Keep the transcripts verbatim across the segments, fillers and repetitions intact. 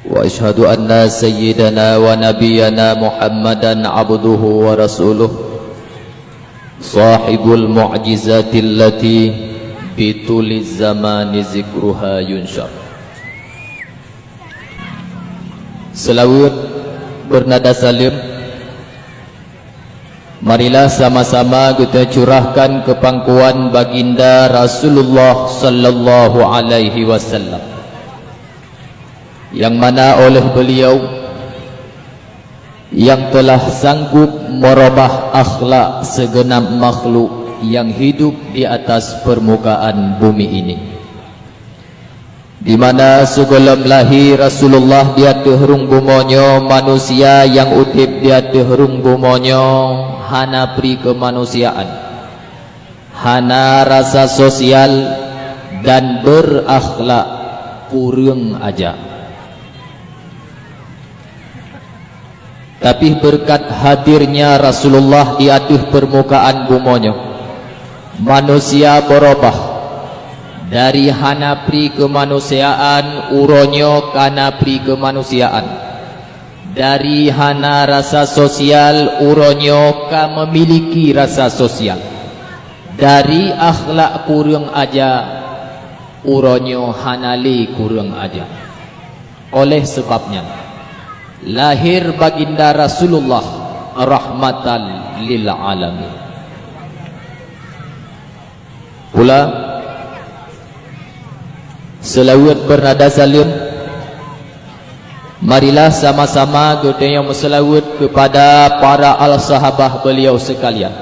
وأشهد أن سيدنا ونبينا محمدا عبده ورسوله، صاحب المعجزة التي بطول الزمان ذكرها ينشر. Seulaweuet beunada saleuem, marilah sama-sama geutanyoe curahkan keu pangkuan Baginda Rasulullah sallallahu alaihi wasallam, nyang mana oleh beliau nyang telah sanggup meurubah akhlak segenap makhluk nyang hidup di atas peurmukaan bumi ini. Di mana sigohlom lahé Rasulullah di ateueh rhueng bumoe nyoe, manusia nyang udeb di ateueh rhueng bumoe nyoe hana pri keumanusiaan, hana rasa sosial, dan beurakhlak kureueng aja. Tapi beureukat hadirnya Rasulullah di ateueh peurmukaan bumoe nyoe, manusia beurubah dari hana pri keumanusiaan uroe nyoe ka na pri keumanusiaan, dari hana rasa sosial uroe nyoe ka meumiliki rasa sosial, dari akhlak kureueng aja uroe nyoe hana lé kureueng aja. Oleh sabab nyan, lahé Baginda Rasulullah rahmatan lil alamin. Pula, seulaweuet beunada saleuem, marilah sama-sama geutanyoe meuseulaweuet keupada para al-sahabah beliau seukalian.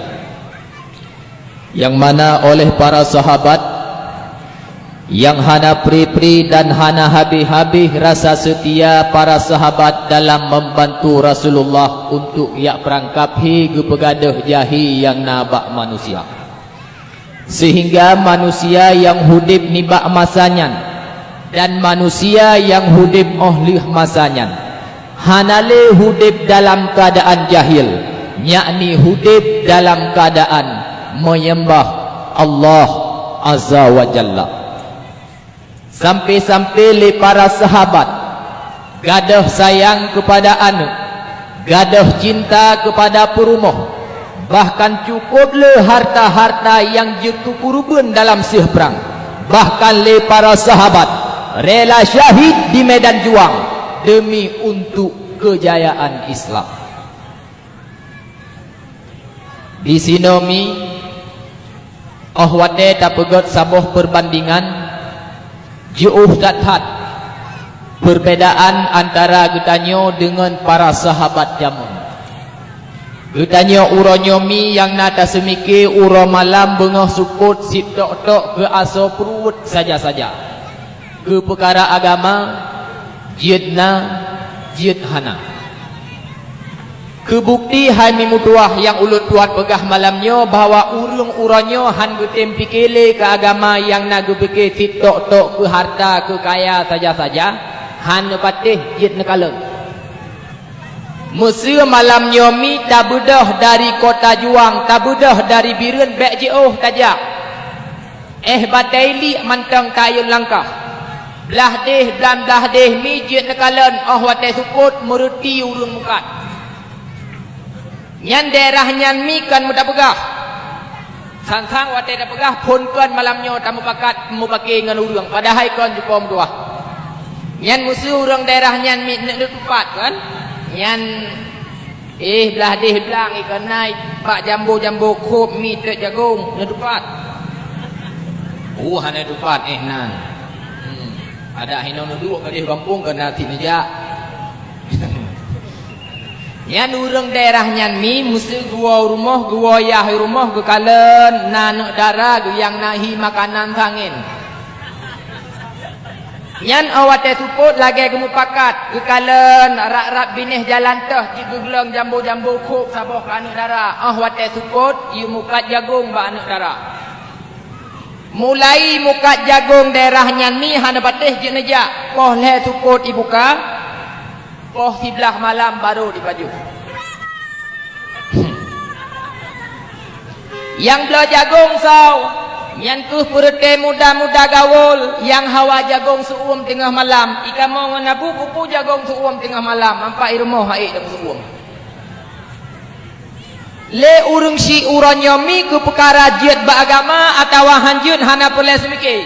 Nyang mana oleh para sahabat nyang hana pri-pri dan hana habéh-habéh rasa seutia para sahabat dalam membantu Rasulullah untuk jak peurangkab hé geupeugadôh jahé nyang na bak manusia. Seuhingga manusia nyang udeb nibak masa nyan dan manusia nyang udeb óh lheueh masa nyan hana lé udeb dalam keuadaan jahil, yakni udeb dalam keuadaan meuyeumbah Allah Azza wa Jalla. Sampai-sampai lé para sahabat gadôh sayang keupada aneuëk, gadôh cinta keupada peurumoh, bahkan cukôp le harta-harta nyang jeuet keu kureubeuen dalam seueh prang. Bahkan lé para sahabat rela syahid di medan juang demi untuk keujayaan Islam. Disinoe mi, óh watée tapeugét saboh peurbandingan, jiôh that-that peurbedaan antara geutanyoe deungon para sahabat jameun. Geutanyoe uroe nyoe mi nyang na taseumike uroe malam beungoh seupôt sitok-tok keu asoe peuruweuet saja-saja. Keu peukara agama, jeuet na, jeuet hana. Keu bukeuti hai mi meutuwah nyang ulôn tuan peugah malam nyoe bahwa ureuëng uroe nyoe hán geutem pike lé keu agama nyang na geupike sitok-tok keu harta keu kaya saja-saja, hán neupatéh jeuet neukalon. Meuseu malam nyoe mi tabeudôh dari kota juang, tabeudôh dari Bireuen bék jiôh tajak. Éh batée liek mantong tayôn langkah. Blaih deh blan blaih deh mi jeuet neukalon óh watée seupôt meureuti ureuëng mukat. Nyan daerah nyan mi kon meudapeugah. Sang-sang watée dapeugah phon kon malam nyoe tameupakat mupake ngon ureuëng padahai kon jipo meutuwah. Nyan meuseu ureuëng daerah nyan mi neutupat kan. Nyan Éh blaih deh blang ikan nai bak jambo-jambo khôb mi teuk jagong neutupat. Uh hana tupat éh nan. Hmm. Ada hino neuduek ka deh gampông keu na sit neujak. Nyan ureuëng daerah nyan mi meuseu geuwoe rumoh geuwoe yah rumoh geukalon na aneuk dara geuyang nahi makanan sangen. Nyan óh watée seupôt lagée geumupakat geukalon rab-rab binéh jalan teuh jigeuglong jambo-jambo khôb saboh keu aneuk dara óh watée seupôt yue mukat jagong bak aneuk dara. Mulai mukat jagong daerah nyan mi hana patéh jeuet neujak poh lhée seupôt ibuka poh siblaih malam barô jipajoh. Nyang bloe jagong soe? Nyan kheueh peureuté muda-muda gaul nyang hawa jagong seu-uem teungoh malam. Ikamoe ngon Abu kupu jagong seu-uem teungoh malam, ampat i rumoh haiek lam seu-uem. Lé ureuëng syiek uroe nyoe mi keu peukara jeuet bak agama atawa han jeuet hana peureulée seumike.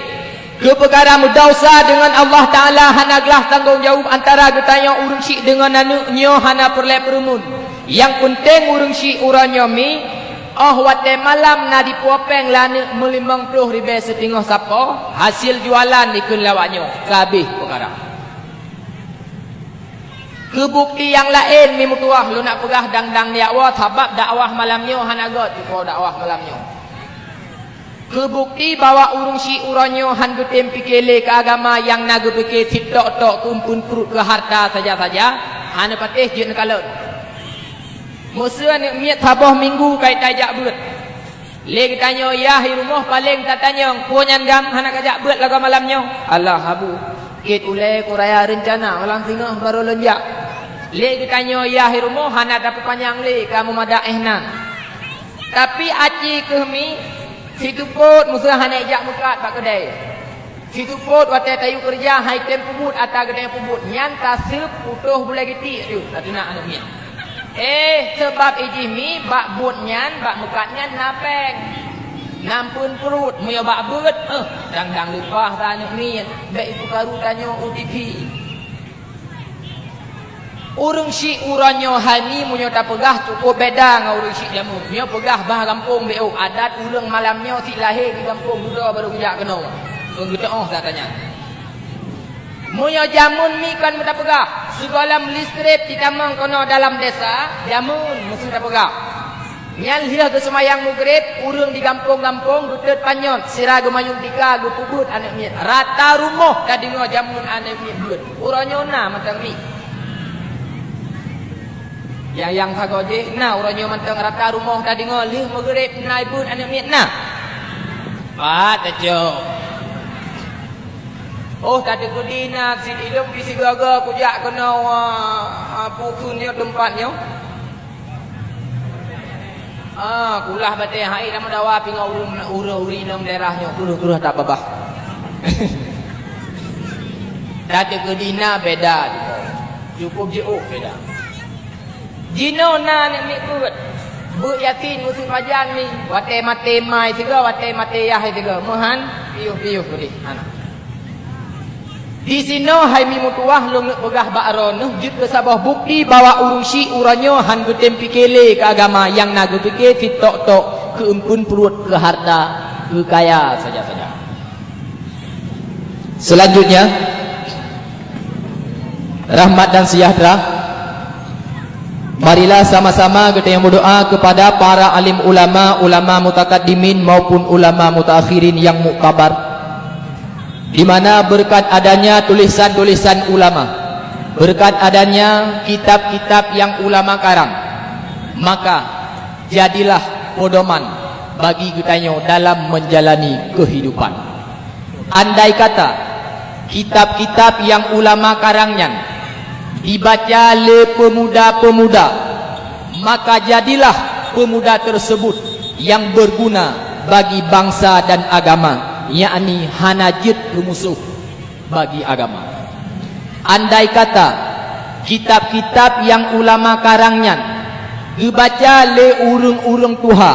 Keu peukara meudausa deungon Allah Taala hana glah tanggong jaweueb antara geutanyoe ureuëng syiek deungon aneuëk nyoe hana peureulée peureumeun. Nyang peunteng ureuëng syiek uroe nyoe mi, óh watée malam na dipuwoe péng lé aneuëk meulimong ploh ribée siteungoh sapo, hasil jualan dikheun lé awak nyoe, ka habéh peukara. Keu bukeuti nyang laén mi meutuwah lôn nak peugah dang-dang jak woe sabab dakwah malam nyoe hana gét tutoe dakwah malam nyoe. Keu bukeuti bahwa ureuëng syiek uroe nyoe han geutem pike lé keu agama nyang na geupike sitok-tok keu eumpeuen pruet keu harta saja-saja, hana patéh jeuet neukalon. Meuseu aneuëk miet saboh minggu ka itai jak beuet. Lé geutanyoe yah i rumoh paleng tatanyong, "Peue nyan gam hana kajak beuet lagoe malam nyoe?" "Alah, Abu, keu ulée kuraya reuncana malam singoh barô lôn jak." Lé geutanyoe yah i rumoh hana tapeupanyang lé ka meumadak éh nan. Tapi aci kheueh mi, siteupôt meuseu hana jak meukat bak keudée. Siteupôt watée tayue keureuja hai tem peubuet ata geutanyoe peubuet nyan taseup putôh bulée geutik teuh tateunak aneuëk miet. Eh, sabab ijih mi bak buet nyan, bak meukat nyan na péng. Na eumpeuen pruet, meunyoe bak beuet, eh, dang-dang leupah ta aneuëk miet, bék ipeukaru tanyoe u T V. Ureuëng syiek uroe nyoe hai mi meunyoe tapeugah cukup beda ngon ureuëng syiek jameun. Nyoe peugah bah gampông B O, adat ureuëng malam nyoe syiek lahé di gampông dudoe barô geujak keunoe. Peue geuteuôh that nyan. Meunyoe jameun mi kon meutapeugah, sigohlom listrik jitamong keunoe dalam desa, jameun meuseu tapeugah. Nyan lheueh geuseumayang Maghrib, ureuëng di gampông-gampông geutot panyöt, sira geumanyueng tika geupeubuet aneuëk miet. Rata rumoh tadeungoe jameun aneuëk miet beuet. Uroe nyoe na mantong mi. Nyang, nyang sagoe jih na uroe nyoe mantong rata rumoh tadeungoe lheueh Maghrib na ibeuet aneuëk miet na. Pat tacok. Oh, tateukeudi na cit ilong di sigaga kujak keunoe, ah, ah, pukon nyoe teumpat nyoe. Ah, kulah batée hai lam dawa pinga ureuëng, ureuëng ureuëng inong daerah nyoe, kureuh-kureuh tak babah. Tateukeudi na beda. Cukup jiôh beda. Jinoe na aneuëk miet beuet. Beuet yatim useuk pajan mi. Watée maté mai sigoe, watée maté yah sigoe. Meuhan, piôh-piôh keudeh aneuk. Di sinoe hai mi meutuwah lôn neuk peugah bak droeneuh jeuet keu saboh bukeuti bahwa ureuëng syiek uroe nyoe han geutem pike lé keu agama nyang na geupike sitok-tok keu eumpeuen pruet, keu harta, keu kaya saja-saja. Selanjutnya, rahmat dan sejahtera, marilah sama-sama kita yang berdoa kepada para alim ulama, ulama mutakaddimin maupun ulama mutaakhirin yang muktabar, di mana berkat adanya tulisan-tulisan ulama, berkat adanya kitab-kitab yang ulama karang, maka jadilah pedoman bagi geutanyoe dalam menjalani kehidupan. Andai kata kitab-kitab nyang ulama karang nyan dibaca lé peumuda-peumuda, maka jadilah peumuda tersebut yang berguna bagi bangsa dan agama, yakni hana jeuet keu musoh bagi agama. Andai kata kitab-kitab nyang ulama karang nyan geubaca lé ureuëng-ureuëng tuha,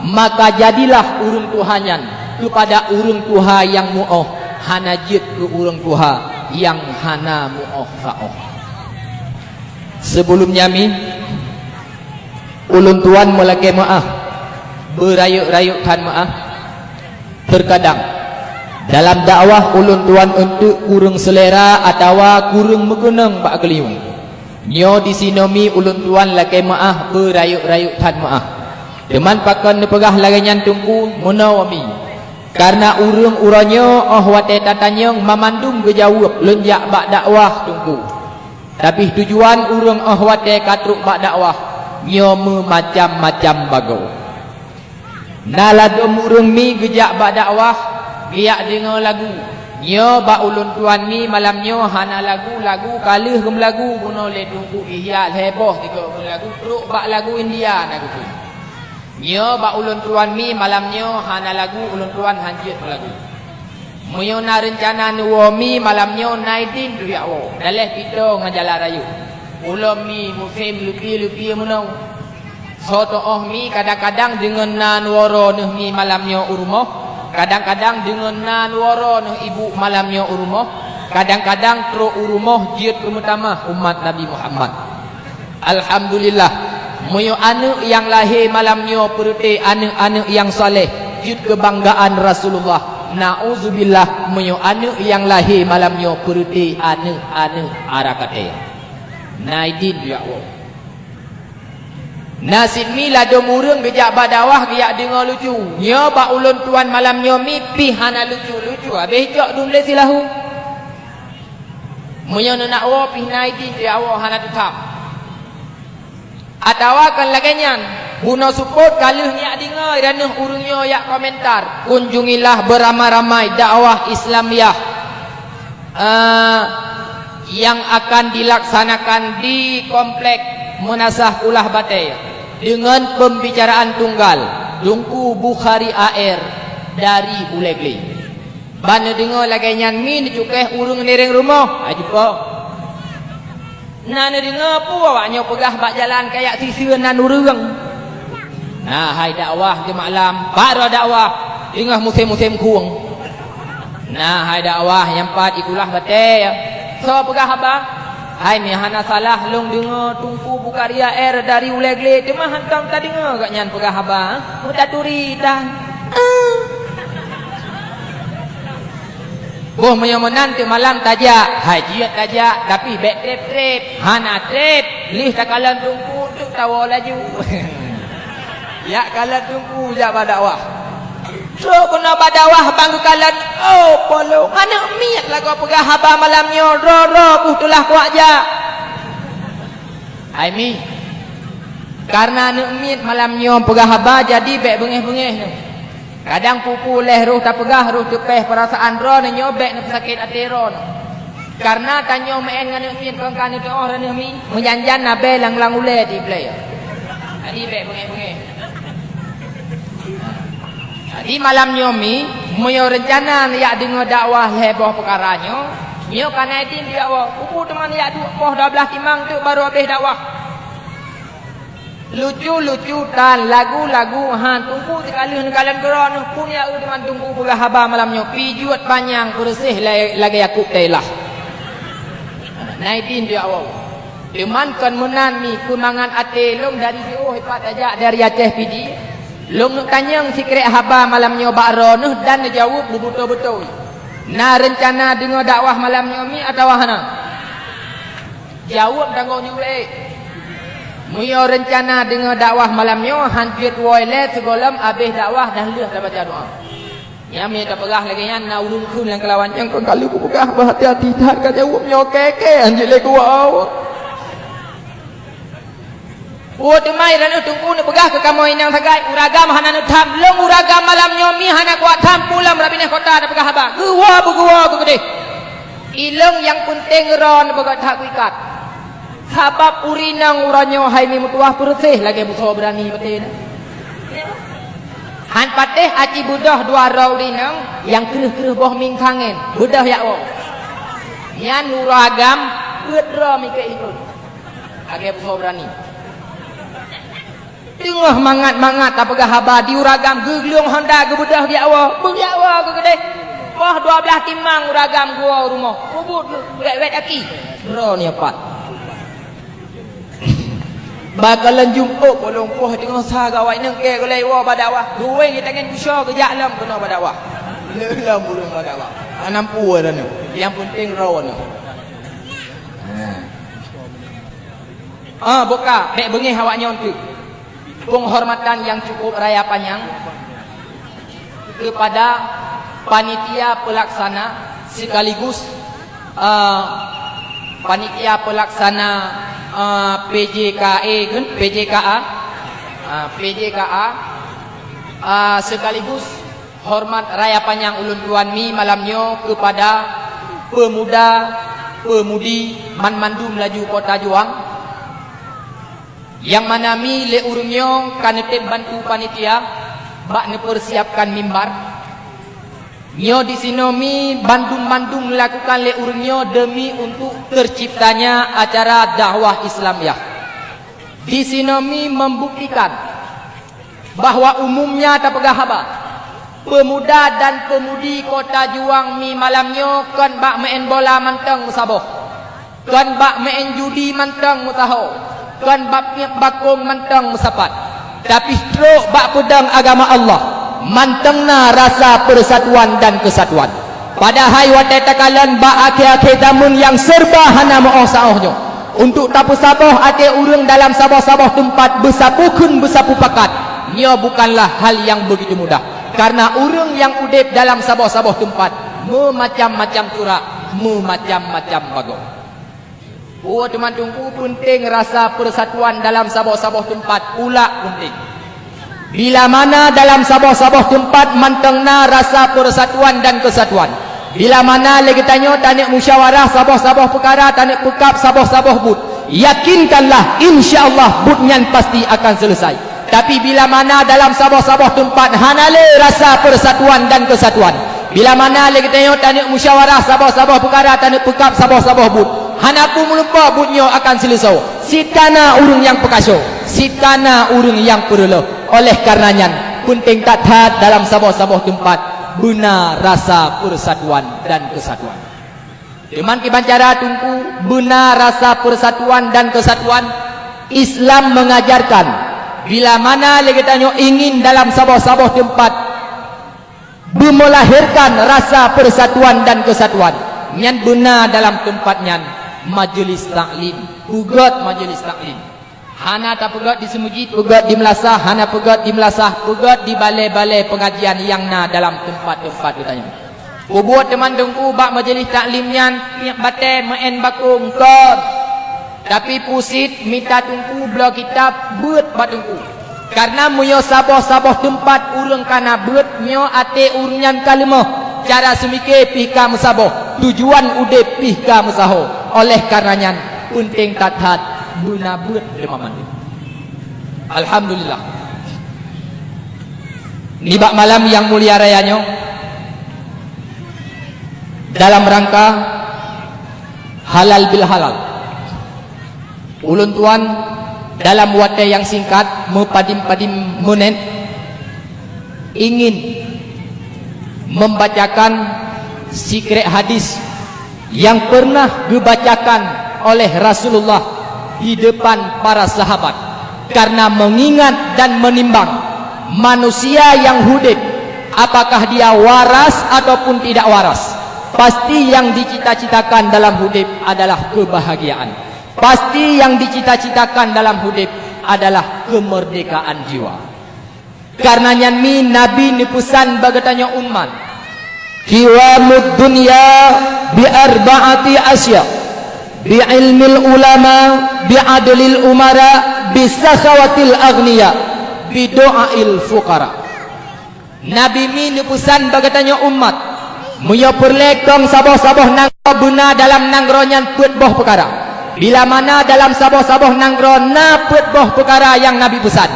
maka jadilah ureuëng tuha nyan keupada ureuëng tuha nyang muoh, hana jeuet keu ureuëng tuha nyang hana muoh saôh. Sebelumnya mi, ulôn tuan meulakée meuáh, beurayeuk-rayeuk that meuáh. Terkadang dalam dakwah ulôn tuan eunteuk kureueng seulera atawa kureueng meukeunong bak geulinyueng. Nyoe di sinoe mi ulôn tuan lakée meuáh, beurayeuk-rayeuk that meuáh. Teuman pakon neupeugah lagée nyan Teungku, meunoe mi. Kareuna ureuëng uroe nyoe óh watée tatanyong mamandum geujaweueb lôn jak bak dakwah Teungku. Tapi tujuan ureuëng óh watée ka trok bak dakwah nyoe meumacam-macam bagoe. Na ladôm ureuëng mi geujak bak dakwah, geujak deungoe lagu. Nyoe bak ulôn tuan mi malam nyoe hana lagu, lagu ka lheueh geumeulagu bunoe lé Teungku Ihya lhée boh tiga geumeulagu, trok bak lagu India na geukheun. Nyoe bak ulôn tuan mi malam nyoe hana lagu, ulôn tuan hanjeuet meulagu. Meunyoe na reuncana neuwoe mi malam nyoe, na idin teuh jak woe. Daleh Pito ngon Jalan Rayeuk. Ulôn mi musém leupie-leupie meunoe. Soe teuôh mi kadang-kadang deungon na neuwoe neuh mi malam nyoe u rumoh, kadang-kadang deungon na neuwoe neuh ibu malam nyoe u rumoh, kadang-kadang trok u rumoh jeuet keumeutamah umat Nabi Muhammad. Alhamdulillah, meunyoe aneuëk nyang lahé malam nyoe peureuté aneuëk-aneuëk nyang saleh, jeuet keubanggaan Rasulullah. Nauzubillah, meunyoe aneuëk nyang lahé malam nyoe peureuté aneuëk-aneuëk arakatée. Na idin teuh jak woe. Na cit mi ladôm ureuëng geujak bak dakwah geujak deungoe lucu. Nyoe bak ulôn tuan malam nyoe mi pih hana lucu-lucu, habéh cok dum lé silahu. Meunyoe neunak woe pih na idin teuh jak woe, hana teutab. Atawa kon lagée nyan, bunoe seupôt ka lheueh jak deungoe, droeneuh ureuëng nyoe jak komentar, kunjungilah beramai-ramai dakwah Islamiyah, eh, yang akan dilaksanakan di Komplek Meunasah Kulah Batée deungon peumbicaraan tunggal, Teungku Bukhari A R dari Ulée Glé. Ban neudeungoe lagée nyan mi neucukéh ureuëng nireng rumoh, hai jipong. Na neudeungoe peue awaknyoe peugah bak jalan kajak siseuen nan ureuëng. Na hai dakwah di malam, bak droe dakwah teungoh musém-musém khueng. Na hai dakwah nyang pat i Kulah Batée. Soe peugah haba? Hai mi hana salah lôn deungoe Teungku Bukhari A R dari Ulée Glé, teuma hantom tadeungoe gobnyan peugah haba. Meutaturi tan. Boh meunyoe meunan teuk malam tajak, hai jeuet tajak, tapi bék treb-treb. Hana treb, lheueh takalon teungku teuk tawoe laju. Jak kalon teungku jak bak dakwah. Trok keunoe bak dakwah ban geukalon, oh polong, aneuëk miet lagoe peugah haba malam nyoe, droe-droe boh teulah kuak jak. Hai mi, kareuna aneuëk miet malam nyoe peugah haba, jadi bék beungéh-beungéh neuh. Kadang peue-peue lheueh roh tapeugah, roh teupéh peurasaan droeneuh nyoe bék neupeusakét até droeneuh. Kareuna tanyoe meu'en ngon aneuëk miet kon ka neuteuôh droeneuh mi, meujan-jan na bée lam-lam ulée di Blée. Jadi bék beungéh-beungéh. Jadi malam nyoe mi, meunyoe reuncana neujak deungoe dakwah lhée boh peukara nyoe, nyoe ka na idin teuh jak woe. Peue-peue teuma neujak duek poh dua blaih timang teuk barô habéh dakwah. Lucu-lucu tan, lagu-lagu, ha, teungku teuka lheueh neukalon droeneuh, peue nyang eu teuma teungku peugah haba malam nyoe, pih jeuet panyang peureuseh la-, lagée Yakub Thailand. Na idin teuh jak woe. Teuma kon meunan mi keu mangat até lôn dari jiôh ipat tajak dari Aceh Pidie. Lôn neuk tanyong sikrék haba malam nyoe bak droeneuh dan neujaweueb beubeutôi-beutôi. Na reuncana deungoe dakwah malam nyoe mi atawa hana? Jaweueb tanggong jaweueb. Meunyoe reuncana deungoe dakwah malam nyoe, han jeuet woe lé sigohlom abéh dakwah dan lheueh tabaca doa. Nyan meunyoe tapeugah lagée nyan, na ureuëng kheun nyang keulawan nyang kon ka lheueh kupeugah, beuhati-hati that ka jaweueb nyoe kée-kée, han jeuet lé kuwoe. Woe teuma droeneuh teungku neupeugah keu kamoe inong sagai, ureuëng agam hana neutham, lôn ureuëng agam malam nyoe mi hana kuat tham, pulang rabineh kota tapeugah haba. Geuwoe beugeuwoe geukeudeh. Ilong nyang peunteng ron beugöt that kuikat. Sabab ureuëng inong uroe nyoe hai mi meutuwah peureuseh lagée musoh beurani patéh na. Han patéh aci beudôh dua droe ureuëng inong nyang kreueh-kreueh boh mingkangén, beudôh jak woe. Nyan uroe agam peuet droe mikée ikot. Lagée musoh beurani. Teungoh mangat-mangat tapeugah haba di ureuëng agam geugleueng honda geubeudôh geujak woe, beujak woe geukeudeh. Poh dua blaih timang ureuëng agam geuwoe u rumoh, peubuet geuwét-wét aki. Droeneuh pat. Bak kalon Jumaat polong poh teungoh sa gawai neungkée gulée woe bak dakwah. Duwéng geutangen geusoe geujak lom keunoe bak dakwah. Lom ureuëng bak dakwah. Hana peue droeneuh. Nyang peunteng droeneuh. Ha. Ah, buka, bék beungéh awaknyoe teuk. Penghormatan yang cukup raya panyang kepada panitia pelaksana sekaligus, ah, panitia pelaksana, ah, P J K A kan, P J K A, ah, P J K A, ah, sekaligus hormat raya panyang ulôn tuan mi malam nyoe kepada pemuda, pemudi, banmandum laju Kota Juang. Nyang mana mi lé ureuëng nyoe ka neutém bantu panitia bak neupeusiapkan mimbar. Nyoe disinoe mi bandum-bandum neulakukan lé ureuëng nyoe deumi untuk terciptanya acara dakwah Islamiah. Disinoe mi membuktikan bahwa umumnya tapeugah haba, pemuda dan pemudi Kota Juang mi malam nyoe kon bak meu'en bola mantong meusaboh, kon bak meu'en judi mantong meusaho, kon bak piep bakong mantong meusapat, tapi trok bak peudong agama Allah, mantong na rasa persatuan dan kesatuan. Padahai watée takalon bak akhé-akhé zaman nyang serba hana meu'oh saôh nyoe, untuk tapeusaboh até ureuëng dalam saboh-saboh teumpat beusapeue kheun beusapeue pakat, nyoe bukanlah hal nyang begitu mudah. Karena ureuëng nyang udeb dalam saboh-saboh teumpat meumacam-macam curak, meumacam-macam bagoe. Buet teuma Teungku, peunteng rasa persatuan dalam saboh-saboh teumpat, ulak peunteng. Bila mana dalam saboh-saboh teumpat mantong na rasa persatuan dan kesatuan, bila mana lé geutanyoe taneuk musyawarah saboh-saboh peukara, taneuk peukab saboh-saboh buet, yakinkanlah, insya Allah buet nyan pasti akan selesai. Tapi bila mana dalam saboh-saboh teumpat hana lé rasa persatuan dan kesatuan, bila mana lé geutanyoe taneuk musyawarah saboh-saboh peukara, taneuk peukab saboh-saboh buet, hana peue meulumpoe buet nyoe akan seuleusoe. Sit ka na ureuëng nyang peukasoe, sit ka na ureuëng nyang peureuloh. Oleh karena nyan, peunteng that-that dalam saboh-saboh teumpat beuna rasa persatuan dan kesatuan. Teuma kiban cara Teungku beuna rasa persatuan dan kesatuan, Islam mengajarkan, bila mana lé geutanyoe ingin dalam saboh-saboh teumpat beumeulahérkan rasa persatuan dan kesatuan, nyan beuna dalam teumpat nyan majeulis taklim, peugét majeulis taklim. Hana tapeugét di seumeujid, peugét di meulasah, hana peugét di meulasah, peugét di balée-balée peungajian nyang na dalam teumpat-teumpat geutanyoe. Peubuet teuma Teungku bak majeulis taklim nyan, piep batée meu'en bakong kon. Tapi peusit mita Teungku bloe kitab beuet bak Teungku. Karena meunyoe saboh-saboh teumpat ureuëng ka na beuet, nyoe até ureuëng nyan ka leumoh, cara seumike pih ka meusaboh, tujuan udeb pih ka meusaho. Oleh karena nyan, peunteng that-that beuna beuet teuma mandum. Alhamdulillah. Nibak malam nyang mulia raya nyoe, dalam rangka halal bil halal, ulôn tuan dalam watée nyang singkat, meupadum-padum menit, ingin membacakan sikrek hadis nyang pernah geubacakan oleh Rasulullah di depan para sahabat, karena mengingat dan menimbang manusia nyang udeb, apakah dia waras ataupun tidak waras, pasti nyang dicita-citakan dalam udeb adalah kebahagiaan. Pasti nyang dicita-citakan dalam udeb adalah kemerdekaan jiwa. Karena nyan mi Nabi neupeusan bak geutanyoe umat, "Qiwamud dunya bi arba'ati asya, bi ilmil ulama, bi adlil umara, bi sakhawatil aghniya, bi du'ail fuqara." Nabi mi neupeusan bak geutanyoe umat, meunyoe peureulée kong saboh-saboh nanggroe beuna dalam nanggroe nyan peuet boh peukara. Bila mana dalam saboh-saboh nanggroe na peuet boh peukara nyang Nabi peusan,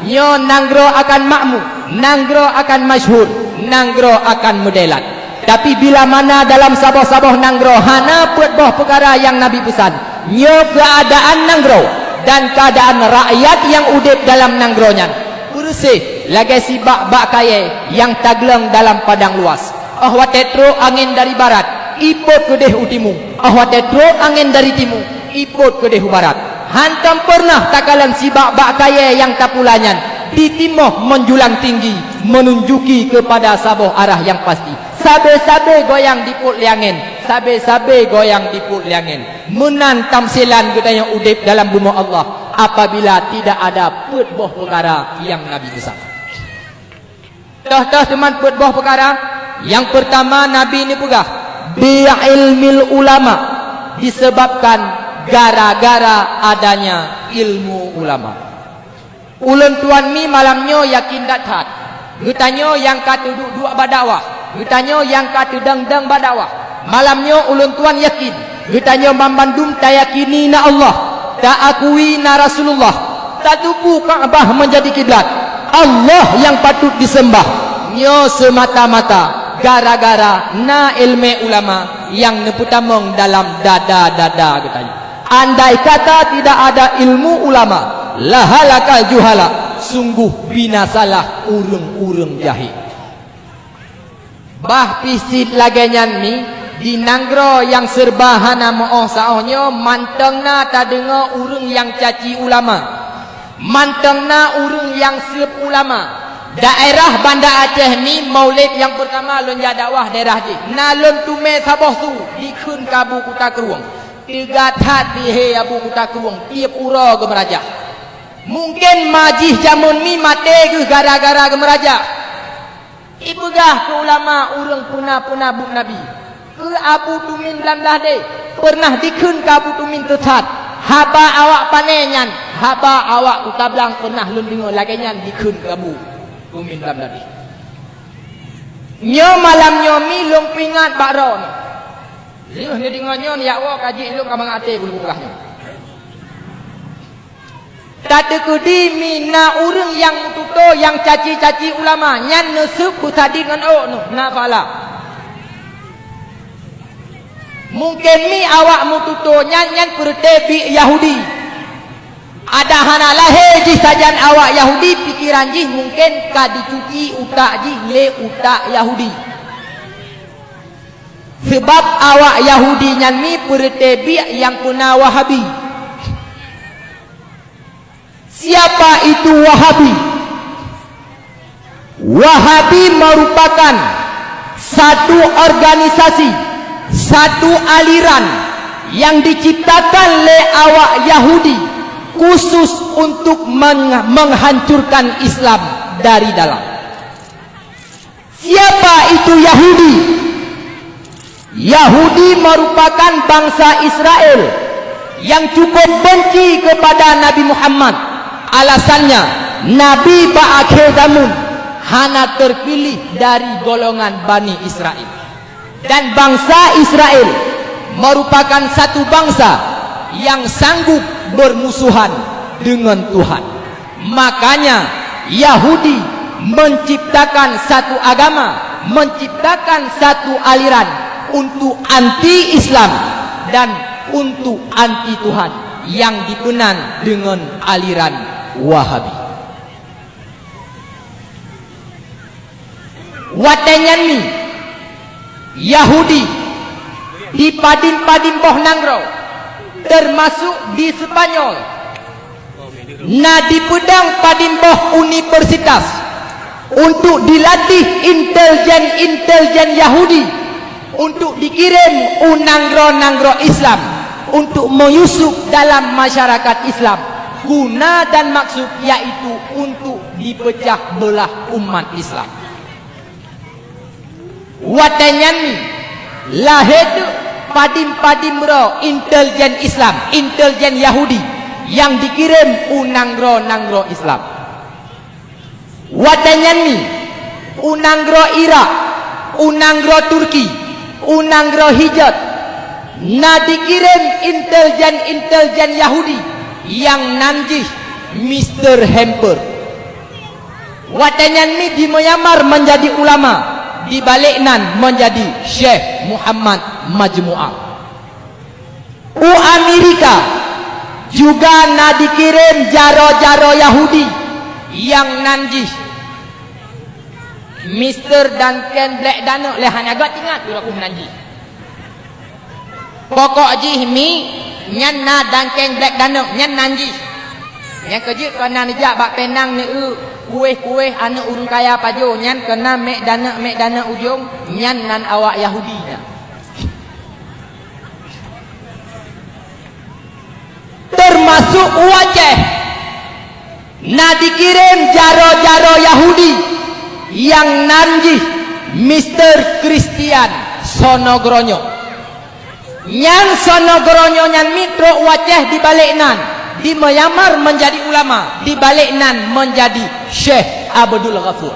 nyoe nanggroe akan makmu, nanggroe akan masyhur, nanggroe akan meudeulat. Tapi bila mana dalam saboh-saboh nanggroe hana peuet boh peukara nyang Nabi peusan, nyoe keuadaan nanggroe dan keuadaan rakyat nyang udeb dalam nanggroe nyan, beureuséh lagée sibak bak kayée nyang taglong dalam padang luas. Óh watée trok angén dari barat, ipot keudeh u timu. Óh watée trok angén dari timu, ipot keudeh u barat. Hantom peureunah takalon sibak bak kayée nyang tapula nyan ditimoh menjulang tinggi, menunjuki keupada saboh arah nyang pasti. Sabe-sabe goyang dipot lé angén, sabe-sabe goyang dipot lé angén. Meunan tamsilan geutanyoe udeb dalam bumoe Allah apabila tidak ada peuet boh peukara nyang Nabi peusan. Toh-toh teuma peuet boh peukara. Nyang peurtama Nabi neupeugah, "Bi ilmil ulama," disebabkan gara-gara adanya ilmu ulama. Ulôn tuan mi malam nyoe yakin that-that, geutanyoe nyang ka teuduek-duek bak dakwah, geutanyoe nyang ka teudong-dong bak dakwah, malam nyoe ulôn tuan yakin, geutanyoe banmandum tayakini na Allah, taakui na Rasulullah, Tatupu Ka'bah menjadi kiblat, Allah yang patut disembah. Nyoe semata-mata gara-gara na ilmu ulama yang neupeutamong dalam dada-dada geutanyoe. Andai kata tidak ada ilmu ulama, lahalakal juhala, sungguh binasalah ureuëng-ureuëng jahé. Bah pih cit lagée nyan mi, di nanggroe nyang serba hana meuoh saôh nyoe mantong na tadeungoe ureuëng nyang caci ulama. Mantong na ureuëng nyang seueb ulama. Daerah Banda Aceh mi, maulid nyang peurtama lôn jak dakwah daerah jih. Na lôn teumé saboh su dikheun keu Abu Kuta Krueng. Teuga that lé hé Abu Kuta Krueng, tieb uroe geumeurajah. Mungken ma jih jameun mi maté geuh gara-gara geumeurajah. Ipeugah keu ulama ureuëng peuna-peuna buet Nabi, keu Abu Tumin Blamdade, peureunah dikheun keu Abu Tumin teuthat, haba awak pané nyan, haba awak kuta blang peureunah lôn deungoe lagée nyan dikheun keu Abu Tumin Blamdade. Nyoe malam nyoe mi lôn peuingat bak droeneuh. Lheueh neudeungoe nyoe, neujak woe ka jeuet lôn ka mangat até bulu peugah nyoe. Tateukeudi mi na ureuëng nyang meututoe nyang caci-caci ulama, nyan neuseueb peusadit ngon ôk neuh, na fala. Mungken mi awak meututoe nyan, nyan peureuté biek Yahudi. Adak hana lahé jih sajan awak Yahudi, pikeran jih mungken ka dicuci utak jih lé utak Yahudi. Seubab awak Yahudi nyan mi peureuté biek nyang peuna Wahabi. Siapa itu Wahabi? Wahabi merupakan satu organisasi, satu aliran yang diciptakan lé awak Yahudi khusus untuk meng-, menghancurkan Islam dari dalam. Siapa itu Yahudi? Yahudi merupakan bangsa Israel yang cukup benci kepada Nabi Muhammad. Alasannya, Nabi bak akhé zaman hana terpilih dari golongan Bani Israel. Dan bangsa Israel merupakan satu bangsa yang sanggup bermusuhan dengan Tuhan. Makanya, Yahudi menciptakan satu agama, menciptakan satu aliran untuk anti Islam dan untuk anti Tuhan yang dipeunan dengan aliran Wahabi. Watée nyan mi, Yahudi di padum-padum boh nanggroe, teumasuk di Seupanyol, na dipeudong padum boh universitas untuk dilatih intelijen-intelijen Yahudi untuk dikirém u nanggroe-nanggroe Islam untuk meuyusup dalam masyarakat Islam. Guna dan maksud yaitu untuk dipeucah beulah umat Islam. Watée nyan lahé teuk padum-padum droe intelijen Islam, intelijen Yahudi nyang dikirém u nanggroe-nanggroe Islam. Watée nyan mi, u nanggroe Irak, u nanggroe Turki, u nanggroe Hijaz, na dikirém intelijen-intelijen Yahudi nyang nan jih Mister Hemper. Watée nyan mi di Myanmar meunjadi ulama, di balek nan meunjadi Syekh Muhammad Majmuah. U Amerika juga na dikirém jaroe-jaroe Yahudi nyang nan jih Mister Duncan Black Danup, lé hana gét ingat uroe nan jih. Pokok jih mi nyan na Duncan Black Danup, nyan nan jih. Nyang keujeuet keunan neujak bak Penang neueu kueh-kueh aneuëk ureuëng kaya pajoh, nyan keunan Mac Danup, Mac Danup ujong, nyan nan awak Yahudi nyan. Teumasuk u Aceh, na dikirém jaroe-jaroe Yahudi nyang nan jih Mister Christian Sonogronyo. Nyan Sonogronyo nyan mi trok u Aceh di balek nan, di Myanmar meunjadi ulama, di balek nan meunjadi Syekh Abdul Ghafur.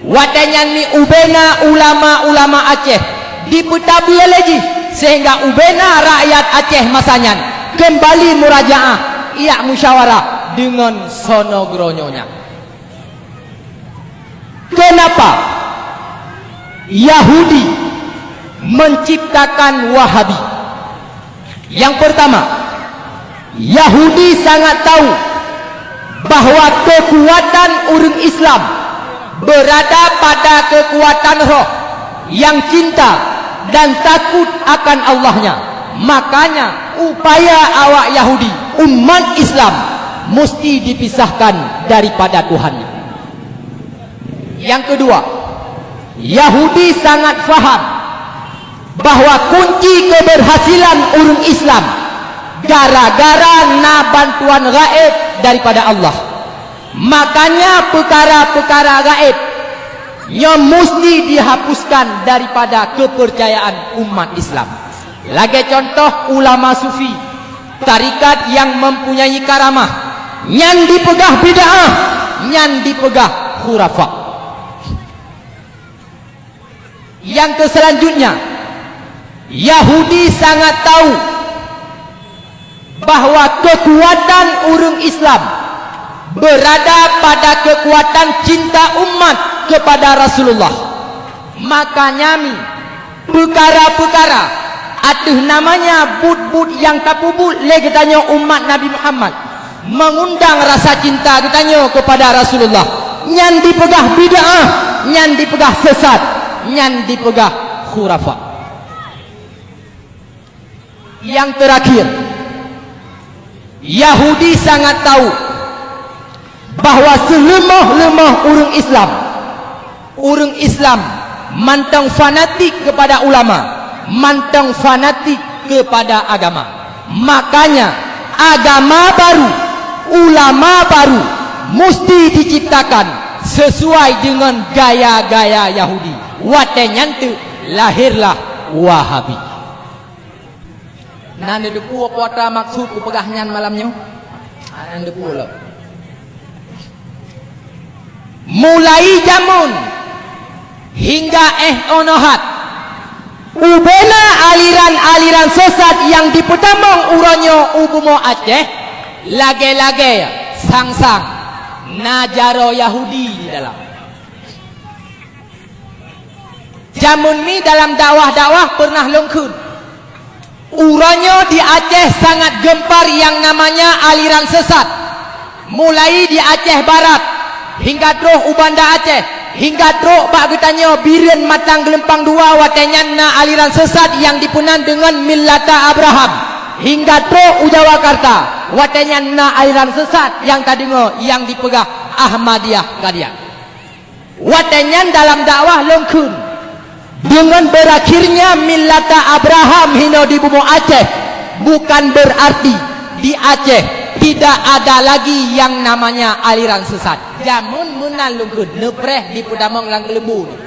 Watée nyan mi ubena ulama-ulama Aceh dipeutabue lé jih, sehingga ubena rakyat Aceh masa nyan keumbali murajaah, ijak musyawarah deungon soe nyoe nyan. Kenapa Yahudi menciptakan Wahabi? Yang pertama, Yahudi sangat tahu bahwa kekuatan ureuëng Islam berada pada kekuatan roh yang cinta dan takut akan Allahnya. Makanya, upaya awak Yahudi, umat Islam, mesti dipisahkan daripada Tuhannya. Yang kedua, Yahudi sangat faham bahwa kunci keberhasilan ureuëng Islam gara-gara na bantuan gaib daripada Allah. Makanya, peukara-peukara gaib nyoe musti dihapuskan daripada keupeurcayaan umat Islam. Lagée contoh ulama sufi, tarekat nyang mempunyai karamah, nyan dipeugah bid'ah, nyan dipeugah khurafat. Nyang keu selanjutnya, Yahudi sangat tahu bahwa kekuatan ureuëng Islam berada pada kekuatan cinta umat kepada Rasulullah. Makanya mi, peukara-peukara ateueh namanya buet-buet nyang tapeubuet lé geutanyoe umat Nabi Muhammad, mengundang rasa cinta geutanyoe kepada Rasulullah, nyan dipeugah bid'ah, nyan dipeugah sesat, nyan dipeugah khurafat. Yang terakhir, Yahudi sangat tahu bahwa seuleumoh-leumoh ureuëng Islam, ureuëng Islam mantong fanatik kepada ulama, mantong fanatik kepada agama. Makanya, agama baru, ulama baru musti diciptakan sesuai dengan gaya-gaya Yahudi. Watée nyan teuk lahirlah Wahabi. Na neuteupeue peue atra maksud kupeugah nyan malam nyoe? Na neuteupeue lom. Mulai jameun hingga éh 'oh noe hat, ubena aliran-aliran sesat nyang jipeutamong uroe nyoe u bumoe Aceh, lagée-lagée sang-sang na jaroe Yahudi di dalam. Jameun mi dalam dakwah-dakwah peureunah lôn kheun, uroe nyoe di Aceh sangat geumpar nyang namanya aliran sesat. Mulai di Aceh Barat, hingga troh u Banda Aceh, hingga troh bak geutanyoe Bireuen Matang Geulumpang Dua, watée nyan na aliran sesat nyang jipeunan deungon Millata Abraham. Hingga troh u Jawakarta, watée nyan na aliran sesat nyang tadeungoe nyang jipeugah Ahmadiyah Qadian. Watée nyan dalam dakwah lôn kheun, deungon beurakhirnya Millata Abraham hinoe di bumoe Aceh, bukan beurarti di Aceh tidak ada lagi nyang namanya aliran sesat. Jameun meunan lôn kheun, neupreh jipeutamong lam keuleumbu nyoe.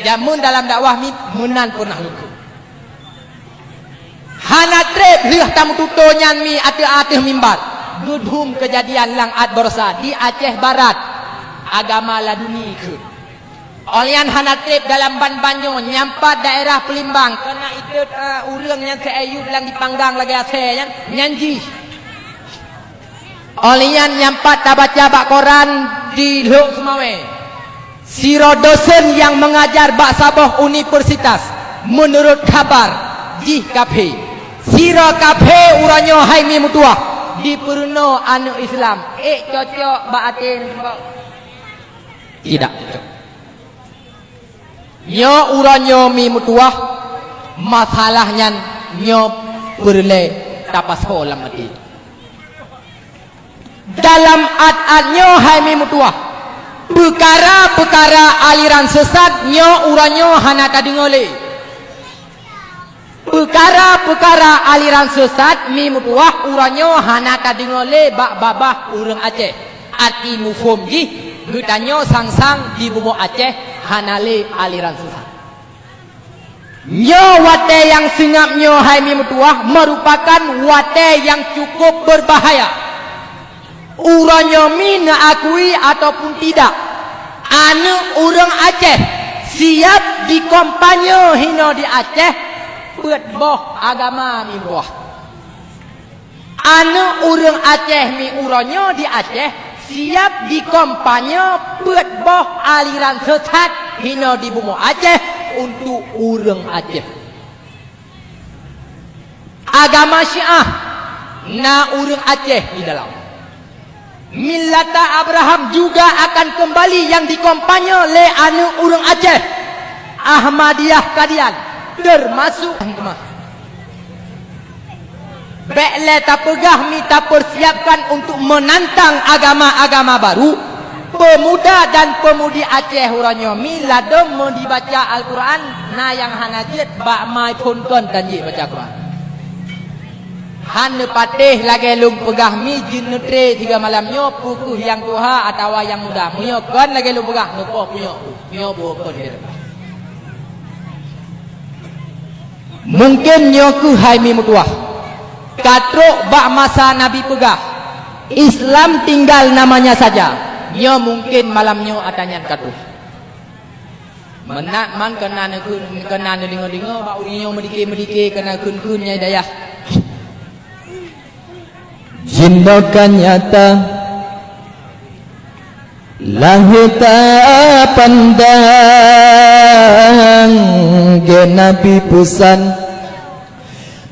Jameun dalam dakwah mi meunan peureunah lôn kheun. Hana treb lheueh tameututoe nyan mi ateueh-ateueh mimbar, geudhum keujadian lam at baroesa di Aceh Barat, agama laduni kheun. Óh lheueh nyan hana treb dalam ban-ban nyoe, nyang pat daerah Peulimbang, keuneuk itot, eh, ureuëng nyang seuayub lam jipanggang lagée asée nyan, nyan jih. Óh lheueh nyan nyang pat tabaca bak koran di Lhok Seumawé, sidroe dosen nyang meungajar bak saboh universitas, meunurot khabar jih kafé. Sidroe kafé uroe nyoe hai mi meutuwah, jipeurunoe aneuëk Islam. Ék cocok bak até nibak? Tidak cocok. Nyoe uroe nyoe mi meutuwah, masalah nyan nyoe peureulée tapasoe lam até. Dalam at-at nyoe hai mi meutuwah, peukara-peukara aliran sesat nyoe uroe nyoe hana tadeungoe lé. Peukara-peukara aliran sesat mi meutuwah uroe nyoe hana tadeungoe lé bak babah ureuëng Aceh. Arti muphom jih, geutanyoe sang-sang di bumoe Aceh hana lé aliran sesat. Nyoe watée nyang seungab nyoe hai mi meutuwah meurupakan watée nyang cukup beubahaya. Uroe nyoe mi neuakui ataupun tidak, aneuëk ureuëng Aceh siab dikompanye hinoe di Aceh peuet boh agama mi meutuwah. Aneuk ureuëng Aceh mi uroe nyoe di Aceh siab dikompanye peuet boh aliran sesat hinoe di bumoe Aceh untuk ureuëng Aceh. Agama Syiah na ureuëng Aceh di dalam. Millata Abraham juga akan kembali yang dikompanye lé aneuk ureuëng Aceh, Ahmadiyah Kadian, termasuk. Bék lé tapeugah mi tapersiapkan untuk menantang agama-agama baru. Pemuda dan pemudi Aceh uroe nyoe mi ladom meudibaca Al-Quran, na nyang hana jeuet bak ma phon kon dan jeuet baca Quran. Han neupatéh lagée lôn peugah mi jeuet neutre sigoe malam nyoe peu kheueh nyang tuha atawa nyang muda. Meunyoe kon lagée lôn peugah, neupoh punyok, punyok boh kon lagée lôn peugah. Mungken nyoe kheueh hai mi meutuwah. Ka trok bak masa Nabi peugah, "Islam tinggal namanya saja." Nyoe mungken malam nyoe ata nyan ka troh. Meunan man keunan neukheun, keunan neudeungoe-deungoe bak ureuëng nyoe meudike-meudike keunan kheun-kheun nyang dayah. Jinoe ka nyata, lahé tapandang, gét Nabi peusan.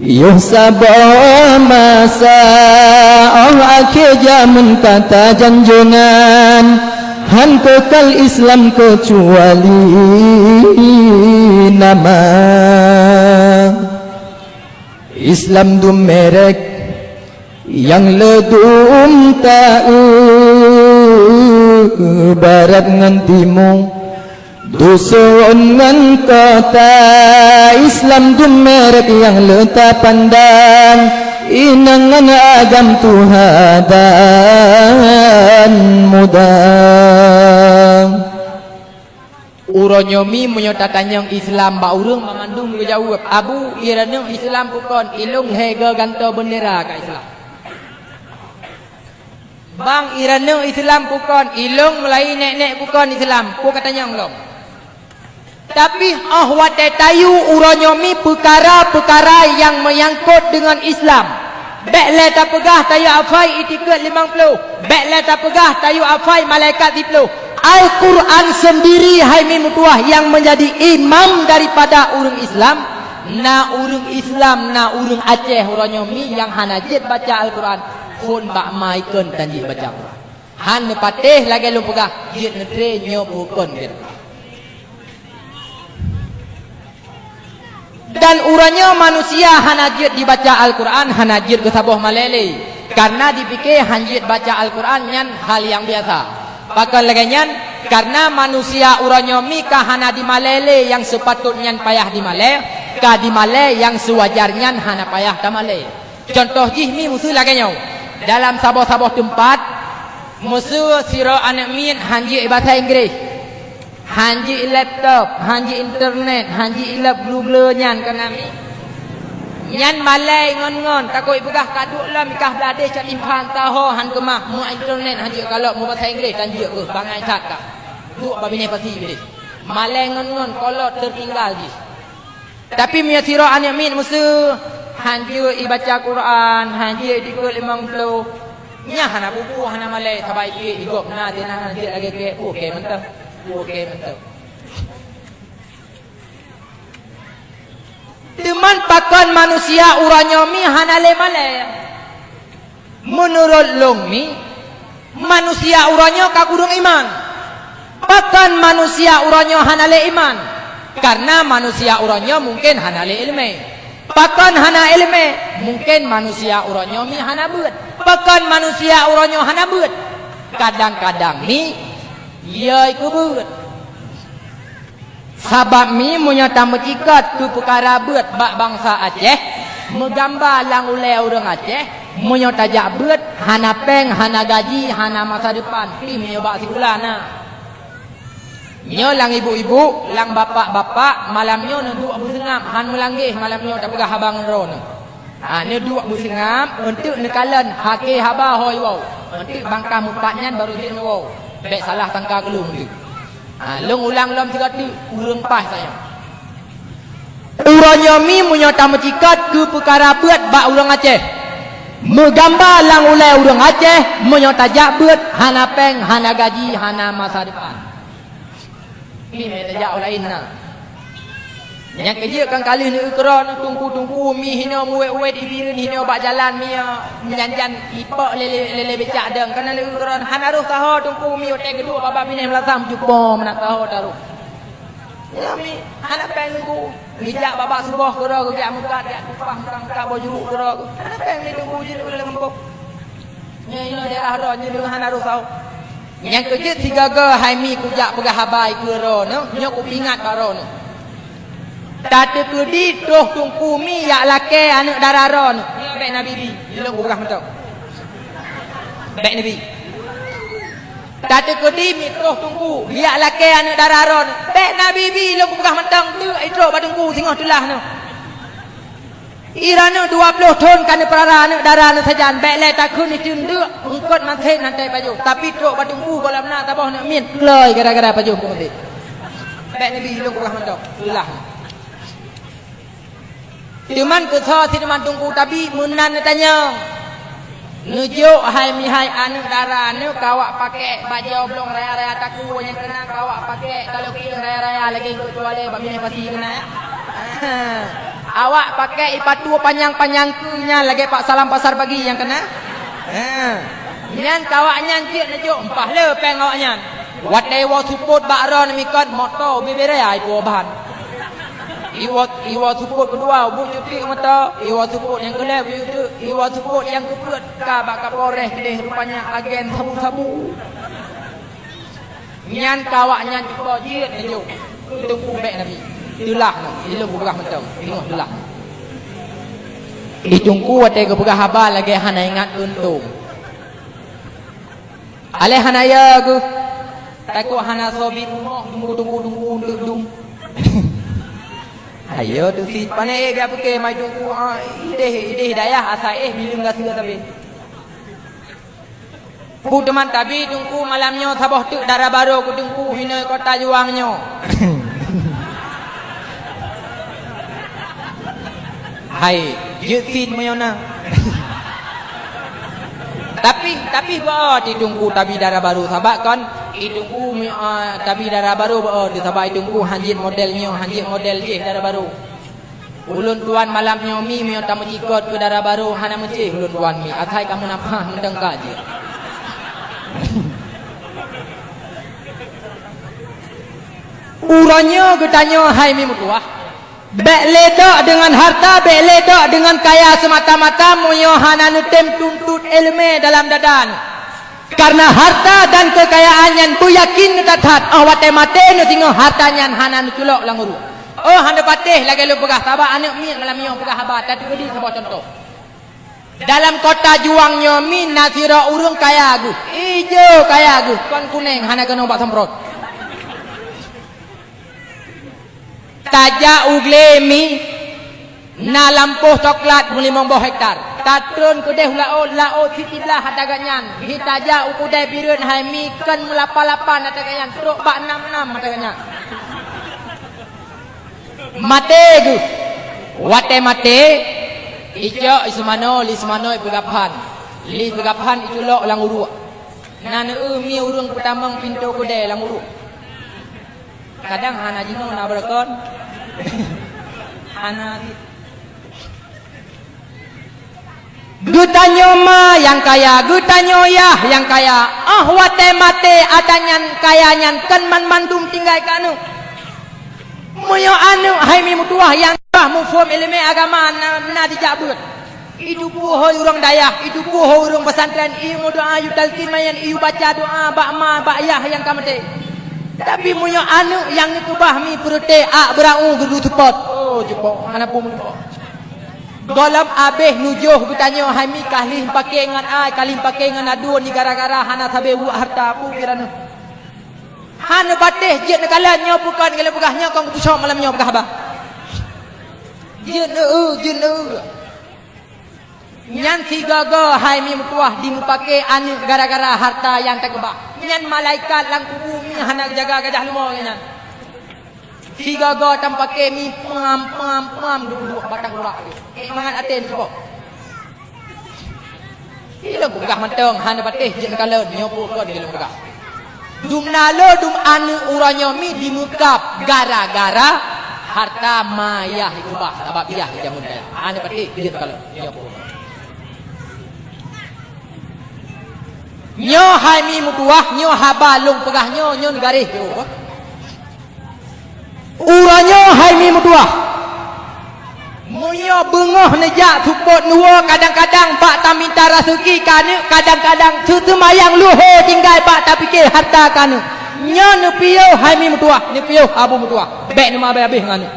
Yoh saboh masa, óh akhé jamén ka tajanjonan, han keukal Islam keucuali nama. Islam dum merek nyang leudum taeu, barat ngon timu, dusun ngon kota. Islam dum merek nyang le tapandang, inong ngon agam tuha dan muda. Uroe nyoe mi meunyoe tatanyong Islam bak ureuëng, banmandum geujaweueb, "Abu, ireuneueng Islam peue kon, ilong lhée goe gantoe beundera ka Islam." "Bang, ireuneueng Islam peue kon, ilong mulai nek-nek peue kon Islam, peue ka tanyong lom?" Tapi óh watée tayue uroe nyoe mi peukara-peukara nyang meunyangkot deungon Islam, bék lé tapeugah tayue hafai itikeuet limong ploh, bék lé tapeugah tayue hafai malaikat siploh. Al-Quran sendiri hai mi meutuwah nyang meunjadi imam daripada ureuëng Islam. Na ureuëng Islam, na ureuëng Aceh uroe nyoe mi nyang hana jeuet baca Al-Quran, phon bak ma ikon tan jeuet baca Quran. Han neupatéh lagée lôn peugah, jeuet neutre nyoe peue kon gét. Dan uroe nyoe manusia hana jeuet jibaca Al-Quran, hana jeuet keu saboh malée lé. Kareuna jipike han jeuet baca Al-Quran nyan hal nyang biasa. Pakon lagée nyan? Kareuna manusia uroe nyoe mi ka hana jimalée lé nyang seupatôt nyan payah jimalée, ka jimalée nyang seuwajar nyan hana payah tamalée. Cuntoh jih mi miseue lagée nyoe, dalam saboh-saboh teumpat, miseue sidroe aneuk miet han jeuet basa Inggréh, han jeuet laptop, han jeuet internet, han jeuet ilab glu-glu nyan keunan mi. Nyan malée ngon-ngon, takot peugah ka duek lom, ikah bladeh cak timphan taho han keumah, meu internet han jeuet kalon, meu basa Inggréh tan jeuet keuh, bangai that ka. Duek bak binéh pasi bideh. Malée ngon-ngon, kolot teutinggai jih. Tapi meunyoe sidroe aneuk miet miseue, han jeuet ibaca Quran, han jeuet itikeuet limong ploh, nyan hana bubu, hana malée, sabai pih igop na teunan, han jeuet lagée keu, oke mantap, oke mantap. Teuma pakon manusia uroe nyoe mi hana lé malée? Meunurot lôn mi, manusia uroe nyoe ka kureueng iman. Pakon manusia uroe nyoe hana lé iman? Kareuna manusia uroe nyoe mungken hana lé iéleumé. Pakon hana iéleumé? Mungken manusia uroe nyoe mi hana beuet. Pakon manusia uroe nyoe hana beuet? Kadang-kadang mi, yai keu beuet. Sabab mi meunyoe tameucikot keu peukara beuet bak bansa Aceh, meugamba lam ulée ureuëng Aceh, meunyoe tajak beuet, hana péng, hana gaji, hana masa depan, pih meunyoe bak sikula na. Nyoe lam ibu-ibu, lam bapak-bapak, malam nyoe neuduek beuseungab, han meulanggeh malam nyoe tapeugah haba ngon droeneuh. Ha, neuduek beuseungab, eunteuk neukalon, akhé haba ho iwoe. Eunteuk bangka meupat nyan barô jeuet neuwoe. Bék salah sangka keu lôn deuh. Ha, lôn ulang lom sigoe teuk, ureuëng paih sayang. Uroe nyoe mi meunyoe tameucikot keu peukara beuet bak ureuëng Aceh. Meugamba lam ulée ureuëng Aceh, meunyoe tajak beuet, hana péng, hana gaji, hana masa depan. Nyoe tajak u laén na. Nyang keujeuet kan kali neu keudroe neu teungku-teungku mi hinoe muwét-wét di bireuen hinoe bak jalan mi, nyan-nyan ipok lé-lé, lé-lé becak deueng. Kana neu keudroe hana roh saho teungku mi watée geuduek babah binéh meulasam jupong meunak saho taroh. Ya mi, hana péng teungku. Geujak babah suboh keudroe geujak meukat, jak tupah meukat-meukat boh juruk keudroe. Hana péng mi teungku jeuet lé gampông. Nyoe inoe daerah droe nyoe deungon hana roh saho. Nyang keujeuet sigoe-goe hai mi kujak peugah haba ikeue droe nyoe, nyoe kupeuingat bak droe nyoe. Tateukeudi troh teungku mi jak lakée aneuëk dara droe nyoe. Nyoe bék na bibi, ilong kupeugah mantong. Bék na bibi. Tateukeudi mi troh teungku jak lakée aneuëk dara droe nyoe. Bék na bibi, ilong kupeugah mantong, deuk itrok bak teungku singoh teulah nyoe. Iran nyoe dua ploh thon ka neupeurara aneuëk dara nyoe sajan, bék lé takheun iceuen deuk, eungkot mansén hantei pajoh. Tapi trok bak teungku gohlom na saboh aneuëk miet, kloi gara-gara pajoh eungkot mansén. Bék na bibi, ilong kupeugah mantong, teulah. Teuma keusoe si teuma teungku tabi meunan neutanyong. Neujok hai mi hai aneuëk dara nyoe ka awak pakék bajée blong raya-raya takue nyang keunang ka awak pakék kalau kieng raya-raya lagée geukeue tualé bak binéh pasi keunang. Awak pakék ipatu panyang-panyang keue nyan lagée Pak Salam Pasar Pagi nyang keunang. Ha. Nyan ka awak nyan jeuet neujok mpah le péng awak nyan. Watée iwoe seupôt bak droe nyoe mikot moto ubé-bé raya ipuwoe ban. Iwoe, iwoe seupôt keudua ubeut cukik mata, iwoe seupôt nyang keulhée ubeut cukik, iwoe seupôt nyang keupeuet ka bak Kapolres keudeh rupanya agen sabu-sabu. Nyan ka awak nyan cuba jeuet neujok. Teungku bék na bibi. Teulah nyoe, ilong kupeugah mantong, singoh teulah. Di teungku watée geupeugah haba lagée hana ingat keuntông. Aléh hana ya geuh. Takot hana soe bi rumoh, tunggu, tunggu, tunggu, tunggu, tunggu. Ayo tu si pané eh gak pike mai teungku, ah, ideh, ideh dayah asai eh bileueng gaseue sabe. Pu teuma tabi teungku malam nyoe saboh teuk dara barô keu teungku hinoe kota Juang nyoe. Hai, jeuet cit meunyoe na. Tapi, tapi beu di teungku tabi dara barô, sabab kon i teungku, ah, tabi dara barô beu di, sabab i teungku hanjeuet model nyoe, hanjeuet model jih dara barô. Ulôn tuan malam nyoe mi meunyoe tameucikot keu dara barô hana meucéh ulôn tuan mi, asai kamoe na paih meuteungka jih. Uroe nyoe geutanyoe hai mi meutuwah. Bék lé dok deungon harta, bék lé dok deungon kaya seumata-mata meunyoe hana neutem tuntot iéleumé dalam dada neuh. Kareuna harta dan keukayaan nyan beuyakin that-that, óh watée maté neuh singoh harta nyan hana neuculok lam uruek. Óh hana patéh lagée lôn peugah, sabab aneuëk miet malam nyoe peugah haba, tateupeue saboh cuntoh. Dalam kota Juang nyoe mi na sidroe ureuëng kaya geuh, ijo kaya geuh, kon kunéng hana keunoe bak semprot. Tajak u glé mi na lampôh coklat meulimong boh hektar. Tatrôn keudeh u laôt, laôt sitiblah ata gobnyan. Hi tajak u keudè bireuen hai mi kon meulapa-lapa ata gobnyan, trok bak nam-nam ata gobnyan. Maté geuh. Watée maté, icok i seumanoe, li seumanoe ipeugaphan. Li peugaphan iculok lam uruek. Na neueu mi ureuëng peutamong pintoe keudè lam uruek. Kadang hana jinoe na beureugon. Hana. Geutanyoe ma nyang kaya, geutanyoe yah nyang kaya. Óh watée maté ata nyan kaya nyan kon banmandum tinggai keu aneuëk. Meunyoe aneuëk hai mi meutuwah nyang bah muphom iéleumé agama na, na dijak beuet. Itupeue hôi ureuëng dayah, itupeue hôi ureuëng pesantren, iyue meudoá, iyue talkin mayan, iyue baca doá bak ma, bak yah nyang ka maté. Tapi meunyoe aneuëk nyang neukeubah mi peureute ak beurau geudue seupôt, oh, jeuet boh, hana peue meuligoe. Gohlom abéh nujoh geutanyoe hai mi ka lheueh paké ngon ai, ka lheueh paké ngon aduen di gara-gara hana sabe buet harta peue kira neuh. Hana patéh jeuet neukalon nyoe peue kon, geupeugah nyoe kon kupeusok malam nyoe peugah haba. Jeuet neueu, jeuet neueu. Nyan sigoe-goe hai mi meutuwah dimeupaké aneuëk gara-gara harta nyang takeubah. Nyan malaikat lam kubu mi hana geujaga gajah leumo nyan. Sigoe-goe tameupaké mi pam, pam, pam duek-duek batang urak. Ék mangat até neucok. Teupeugah mantong hana patéh jeuet neukalon, nyoe peue kon lôn peugah. Dum na le dum aneuk uroe nyoe mi dimeukab gara-gara harta mayah keubah, sabab yah jameun kaya. Hana patéh jeuet neukalon, nyoe peue. Nyoe hai mi meutuwah, nyoe haba lôn peugah nyoe, nyoe neugaréh jroh. Uroe nyoe hai mi meutuwah. Meunyoe beungoh neujak seupôt neuwoe, kadang-kadang bak taminta raseuki keu aneuk, kadang-kadang seuseumayang luho tinggai bak tapike harta keu aneuk. Nyoe neupiôh hai mi meutuwah, neupiôh abu meutuwah. Bék neumabé habéh ngon aneuk.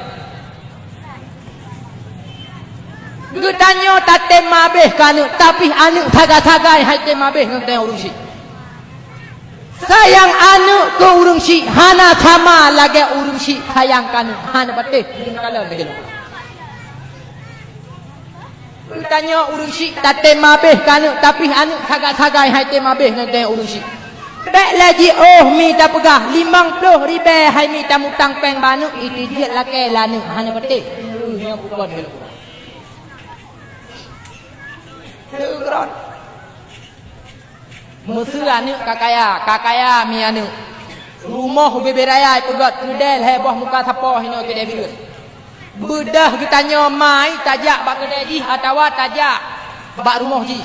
Geutanyoe tatem mabéh keu aneuk, tapi aneuk sagai-sagai hai tem mabéh ngon geutanyoe ureuëng syiek. Sayang aneuk keu ureuëng syiek hana sama lagée ureuëng syiek sayang keu aneuk, hana patéh. Geutanyoe ureuëng syiek tatem mabéh keu aneuk, tapi aneuk sagai-sagai hai tem mabéh ngon geutanyoe ureuëng syiek. Bék lé jiôh mi tapeugah, limong ploh ribée hai mi tamutang péng bak aneuk, itu jeuet lakée lé aneuk, hana patéh. Nyoe bukon. Meuseue aneuk ka kaya, ka kaya mi aneuk. Rumoh ubé-bé raya ipeugét, keudée lhée boh muka sapoh inoe keudée bireuen. Beudôh geutanyoe mai tajak bak keudée jih atawa tajak bak rumoh jih.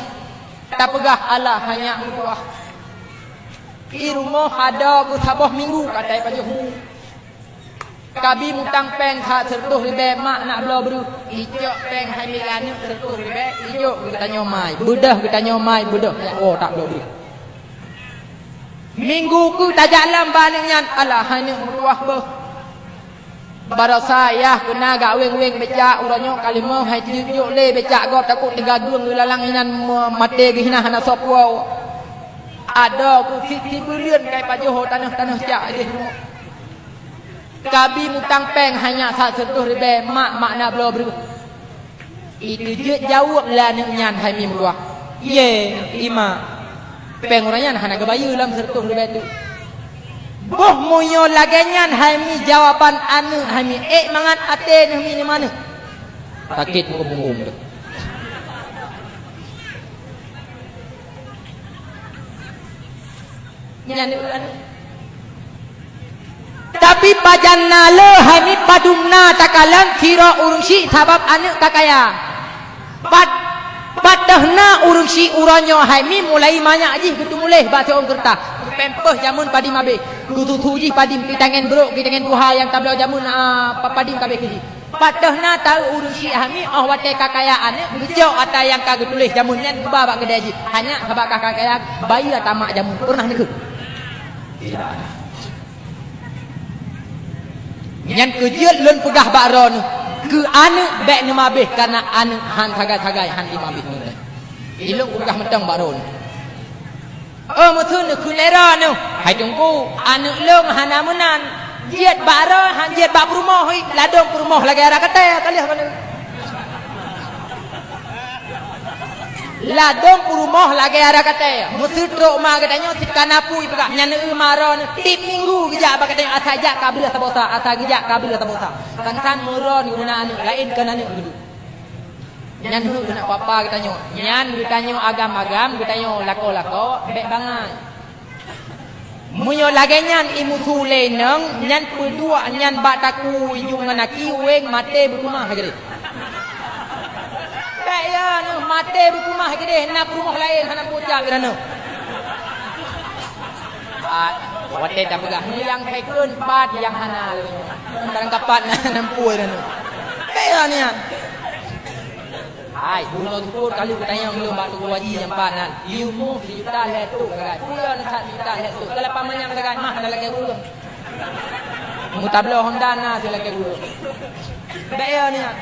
Tapeugah alah hai nyak meutuwah. I rumoh adoe keu saboh minggu ka tai pajoh bu. Kabi mutang péng that sireutôh ribée mak nak bloe breueh. Icok péng hai mi lé aneuk sireutôh ribée, ijok geutanyoe mai. Beudôh geutanyoe mai, beudôh jak woe tak bloe breueh. Minggu keu tajak lom bak aneuk nyan, alah hai neuk meutuwah beuh. Barosa yah keuna gak weng-weng becak, uroe nyoe ka lheueh hai teujok lé becak gob takot teugageung geulalang inan me-, maté geuh inan hana soe puwoe. Adoe keu sit-sit buleuen kai pajoh tanoh-tanoh jak ideh rumoh. Kabi mutang péng hai nyak that sireutôh ribée mak, mak na bloe breueh. Iteujeuet jaweueb lé aneuk nyan hai mi meutuwah, "Yé, i mak, péng uroe nyan hana geubayeue lom sireutôh ribée teuk." Boh meunyoe lagée nyan hai mi jawaban aneuk hai mi, ék mangat até neuh mi neu maneuh. Sakét punggong-punggong teuh. Nyan. Tapi pajan na le hai mi padum na takalon sidroe ureuëng syiek sabab aneuk ka kaya. Pat-, pat deuh na ureuëng syiek uroe nyoe hai mi mulai manyak jih geuteumuléh bak siôn keureuta. Pampers jameun padum abéh. Geususu jih padum, kitangen brok, kitangen tuha nyang tabloe jameun, a, pa-, padum ka abéh keu jih. Pat deuh na taeu ureuëng syiek hai mi, óh watée ka kaya aneuk, geujok ata nyang ka geutuléh jameun nyan geuba bak keudée jih. Hanya sabab ka kaya, bayeue ata mak jameun. Peureunah neukheun? Tidak ada. Nyan keuh jeuet lôn peugah bak droeneuh, keu aneuk bék neumabéh, kareuna aneuk han sagai-sagai han jimabéh ngon lé. Ilôn kupeugah mantong bak droeneuh. Oh, meuteun neukheun lé droeneuh, "Hai Teungku, aneuk lôn hana meunan. Jeuet bak droe, han jeuet bak peurumoh, ladôm peurumoh lagée ara katée ka lheueh keuneuk." Ladôm peurumoh lagée ara katée. Meuseue trok ma geutanyoe sit kana pui peugah, nyan eu ma droeneuh. Tiep minggu geujak bak geutanyoe, asa jak ka beulah saboh sa, asa geujak ka beulah saboh sa. Tan-tan meuron geuh na aneuk, laén kon aneuk geuh. Nyan heuet keuneuk papa geutanyoe. Nyan geutanyoe agam-agam, geutanyoe lakoe-lakoe, bék bangai. Meunyoe lagée nyan i musu lé inong, nyan peuduek nyan bak takue ijong ngon aki, weng maté beukeumah keudeh. Bék ya neuh maté beukeumah keudeh, na peurumoh laén hana peue jak keu droeneuh. Ah, watée tapeugah, "Nyang hai kheun pat nyang hana lé nyoe." Barang kapat na nampu droeneuh. Bék ya nyan. Hai, bunoe syukur kali kutanyong lôn bak Teungku Haji nyang pat nan. Ilmu sijuta lhée trok sagai. Peue nyang that sijuta lhée trok? Keu lapan manyam sagai mah hana lakée gulong. Mutabloe Honda na silakée gulong. Bék ya nyan.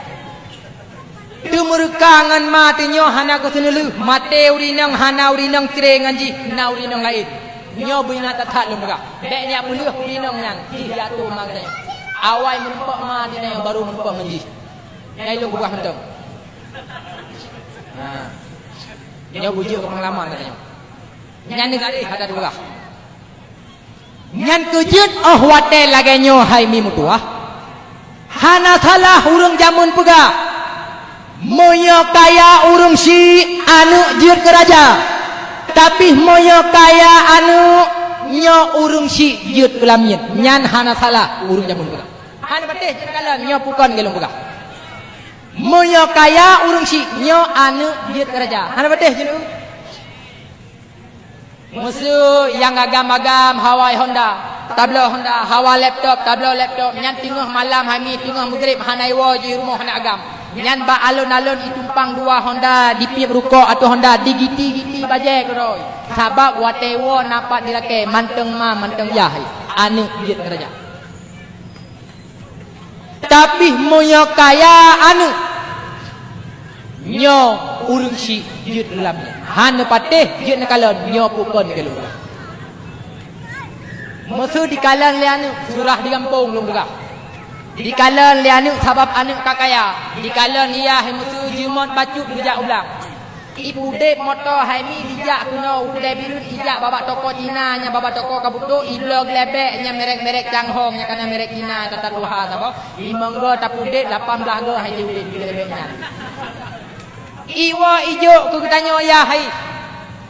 Teumeureuka ngon ma teunyoe hana geuseuneulheueh. Maté ureuëng inong hana ureuëng inong cré ngon jih, na ureuëng inong laén. Nyoe beuingat that-that lôn peugah. Bék nyak peulheueh ureuëng inong nyan, jih jak tueng ma geutanyoe. Awai meurumpok ma geutanyoe, baru meurumpok ngon jih. Nyan ilôn peugah mantong. Nah. Nyoe beujeuet keu peungalaman geutanyoe. Nyan neugaréh hana teupeugah. Nyan keuh jeuet óh watée lagée nyoe hai mi meutuwah. Hana salah ureuëng jameun peugah, "Meunyoe kaya ureuëng syiek, aneuk jeuet keu raja." Tapi meunyoe kaya aneuk, nyoe ureuëng syiek jeuet keu lamiet, nyan hana salah ureuëng jameun peugah. Hana patéh jeuet keu lamiet, nyoe peue kon lôn peugah. Meunyoe kaya ureuëng syiek, nyoe aneuk jeuet keu raja. Hana patéh jeuet. Meuseu nyang agam-agam hawa Honda, tabloe Honda, hawa laptop, tabloe laptop, nyan teungoh malam hai mi, teungoh meugreb hana iwoe jih rumoh hana agam. Nyan bak alon-alon itumpang dua Honda, dipiep rukok ateueh Honda, digiti-giti bajée keudroe. Sabab watée iwoe na pat dilakée, mantong ma, mantong yah, aneuk jeuet keu raja. Tapi meunyoe kaya aneuk, nyoe ureuëng syiek jeuet keu lamiet. Hana patéh jeuet neukalon, nyoe peue kon keu lôn. Meuseu dikalon lé aneuk, surah di gampông lôn peugah. Dikalon lé aneuk sabab aneuk ka kaya. Dikalon yah meuseu jimat bacut geujak u blang. Ipudeb moto hai mi dijak keunoe u Keude Bireuen, ijak babah toko Cina nyang babah toko ka putôk, ibloe geulebek nyang merek-merek Changhong nyang kana merek Cina tata tuha saboh. Limong go tapudeb, lapan blah go hai jih udeb geulebek nyan. Iwoe ijok keu geutanyoe yah hai.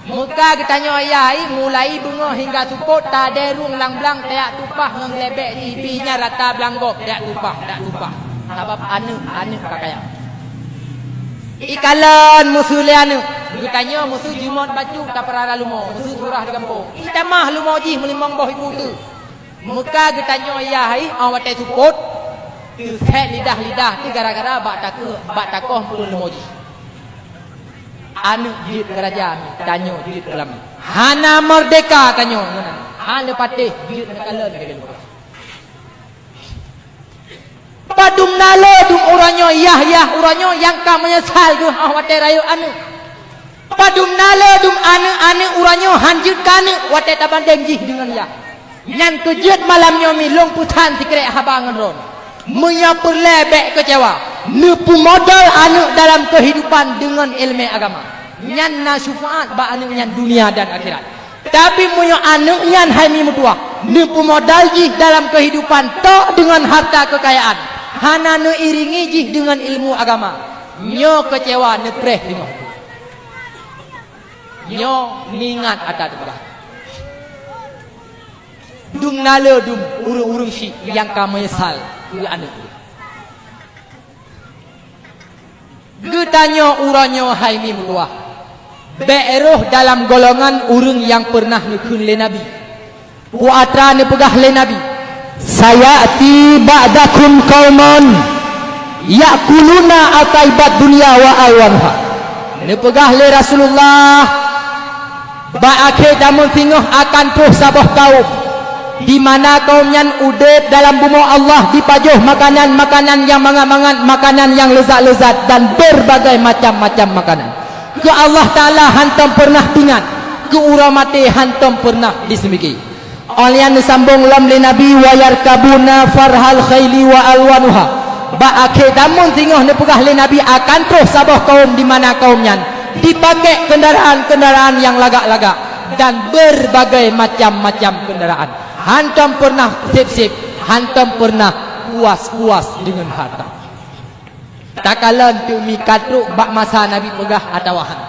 Meuka geutanyoe yah hai, mulai beungoh hingga seupôt, tadeurong lam blang, tajak tupah ngon geulebek jih, pih nyan rata blang gob, tajak tupah, tajak tupah. Sabab aneuk, aneuk ka kaya. Ikalon meuseu lé aneuk, geutanyoe meuseu jimat bacut tapeurara lumo, meuseu surah di gampông. Itamah lumo jih meulimong boh ibu teuh. Meuka geutanyoe yah hai, 'oh watée seupôt, teusek lidah-lidah teuh gara-gara bak takeu-, bak takoh peuleumô jih. Aneuk jeuet keu raja, tanyoe jeuet keu lamiet. Hana meurdeka tanyoe meunan. Hana patéh jeuet neukalon lagée nyoe. Padum na le dum uroe nyoe, yah-yah uroe nyoe nyang ka meunyeusal geuh 'oh watée rayeuk aneuk. Padum na le dum aneuk-aneuk uroe nyoe han jeuet keu aneuk watée tabandeng jih deungon yah. Nyan keuh jeuet malam nyoe mi lôn peusan sikrek haba ngon droeneuh. Meunyoe peureulée bék keucewa, neupeumodal aneuk dalam keuhidupan deungon iéleumé agama. Nyan na syeufaat bak aneuk nyan dunia dan akhirat. Tapi meunyoe aneuk nyan hai mi meutuwah, neupeumodal jih dalam keuhidupan tok deungon harta keukayaan, hana neuiringi jih deungon ilmu agama, nyoe keucewa neupreh teungoh. Nyoe ingat ata teupeugah. Dum na le dum ureuëng-ureuëng syiek nyang ka meunyeusal keu aneuk. Geutanyoe uroe nyoe hai mi meutuwah, bék rhoh dalam golongan ureuëng nyang peureunah neukheun lé Nabi. Peue atra neupeugah lé Nabi, "Sayati ba'dakum qaumun ya'kuluna ataibat dunya wa alwanuha." Neupeugah lé Rasulullah, bak akhé jameun singoh akan troh saboh kaum, di mana kaum nyan udeb dalam bumoe Allah dipajoh makanan-makanan nyang mangat-mangat, makanan nyang leuzat-leuzat, dan beurbagai macam-macam makanan. Keu Allah Taala hantom peureunah teuingat, keu uroe maté hantom peureunah diseumike. Óh lheueh nyan neusambong lom lé Nabi, "Wa yarkabuna farhal khaili wa alwanuha." Bak akhé jameun singoh neupeugah lé Nabi akan troh saboh kaum di mana kaum nyan dipakék keundaraan-keundaraan nyang lagak-lagak dan beurbagai macam-macam keundaraan. Hantom peureunah sép-sép, hantom peureunah puas-puas deungon harta. Takalon teumi ka trok bak masa Nabi peugah atawa hana.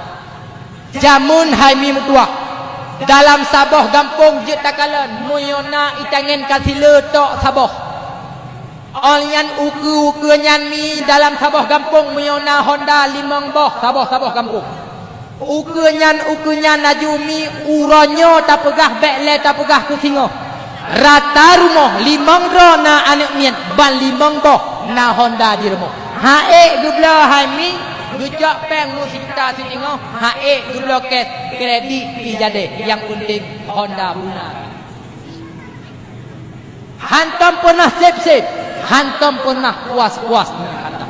Jameun hai mi meutuwah, dalam saboh gampông jeuet takalon, meunyoe na itangen ka sileue tok saboh. Óh lheueh nyan ukeue-ukeue nyan mi dalam saboh gampông, meunyoe na honda limong boh saboh-saboh gampông. Ukeue nyan, ukeue nyan laju mi uroe nyoe tapeugah bék lé tapeugah keu singoh. Rata rumoh limong droe na aneuk miet, ban limong boh na honda di rumoh. Ha'ék geubloe hai mi, geucok péng mu sijuta sitingoh, ha'ék geubloe cash, kredit pih jadeh, nyang peunteng honda beuna. Hantom peureunah sép-sép, hantom peureunah puas-puas ngon harta.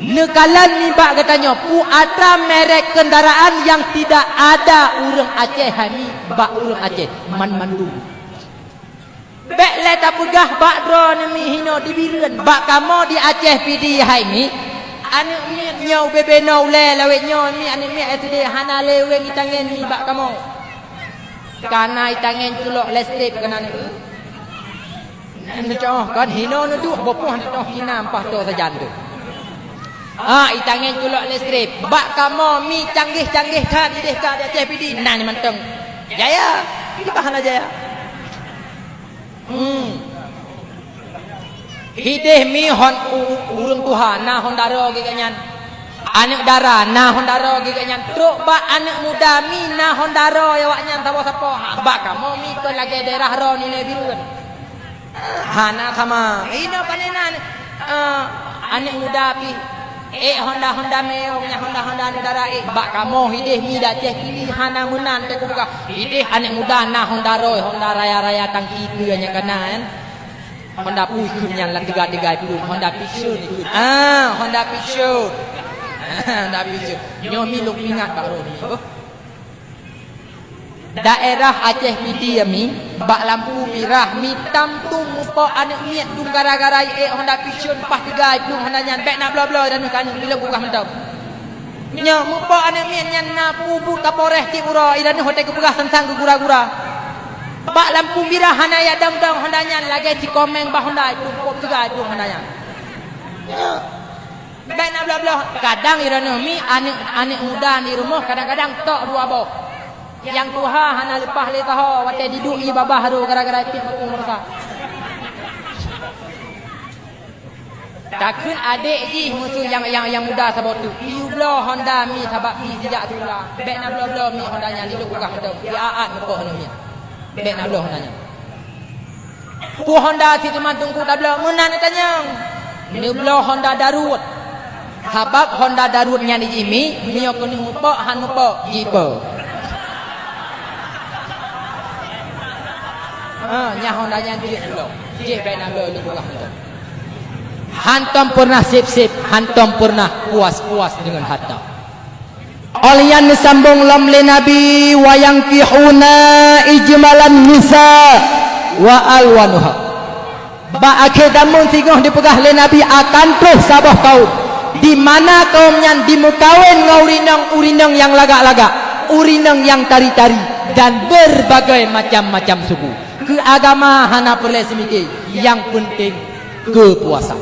Neukalon nibak geutanyoe peue atra merek keundaraan nyang tidak ada ureuëng Aceh hai mi bak ureuëng Aceh man-mandum. Bék lé tapeugah bak droeneuh mi hinoe di Bireuen, bak kamoe di Aceh Pidie hai mi. Aneuk miet nyoe ubé-bé noe ulée lawét nyoe mi aneuk miet S D hana lé ureuëng itangen mi bak kamoe. Kana itangen culok lestip kana neu. Neucok kan hinoe neuduek boh poh neutoh kina ampah to sajan tu. Ah, itangen culok listrik. Bak kamoe mi canggih-canggih that ideh ka di Aceh Pidie. Nah, nyan mantong. Jaya. Di bah hana jaya. Hmm. Ideh mi hon u-, u-, ureueng tuha na hon dara geuh nyan. Aneuk dara na hon dara geuh nyan. Trok bak aneuk muda mi na hon dara awak nyan sapo-sapo. Ha, bak kamoe mi kon lagèe daerah droeneuh Bireuen. Hana sama. Inoe pane na, eh, aneuk muda pih. Eh, Honda, Honda meuong, nyan Honda, Honda aneuk dara, eh. Bak kamoe ideh mi di Aceh Pidie hana meunan teuh kupeugah. Ideh aneuk muda na Honda roe, Honda raya-raya tangki keu nyang kana, kan. Honda pui keu nyan lam tiga-tiga itu, Honda Vision itu. Ah, Honda Vision. Honda Vision. Nyoe mi lôn ingat bak roh mi. Oh. Daerah Aceh Pidie mi, bak lampu mirah mi, tam tueng mupok aneuk miet dum gara-gara iék Honda Vision paih tiga plueng Honda nyan, bèk na bloe-bloe droeneuh keu aneuk, ilôn peugah mantong. Nyoe mupok aneuk miet nyan na peue buet Kapolres tiep uroe, droeneuh watèe geupeugah sang-sang geugura-gura. Bak lampu mirah hana jak dong-dong Honda nyan, lagèe sikomeng bak Honda itu, pop tiga plueng Honda nyan. Nyoe. Bèk na bloe-bloe. Kadang droeneuh mi aneuk, aneuk muda di rumoh kadang-kadang tok dua boh. Nyang tuha hana leupah lé saho watèe jiduek ié babah harôh gara-gara pih meutueng meurasa. Takheun adék jih musoh nyang, nyang, nyang muda saboh teuk. Iyue bloe Honda mi sabab pih jijak sikula. Bèk na bloe-bloe mi Honda nyan, ilôn peugah mantong. Ié aat meupoh aneuk miet. Bèk na bloe Honda nyan. Peue Honda si teuma teungku tabloe meunan neutanyong. Neubloe Honda Daruet. Sabab Honda Daruet nyan jih mi, meunyoe keuneuk mupok han mupok, jipo. Ha, nyan Honda nyan jih bloe. Jih bèk na bloe lé peugah nyoe. Hantom pernah sip-sip, hantom pernah puas-puas deungon harta. Óh lheueh nyan neusambong lom lé Nabi, "Wa yankihuna ijmalan nisa wa alwanuha." Bak akhé zamon singoh dipeugah lé Nabi akan troh saboh kaum, di mana kaum nyan jimeukawen ngon ureueng inong, ureueng inong nyang lagak-lagak, ureueng inong nyang tari-tari, dan berbagai macam-macam suku. Keu agama hana peureulèe seumiké, nyang peunteng keupuasan.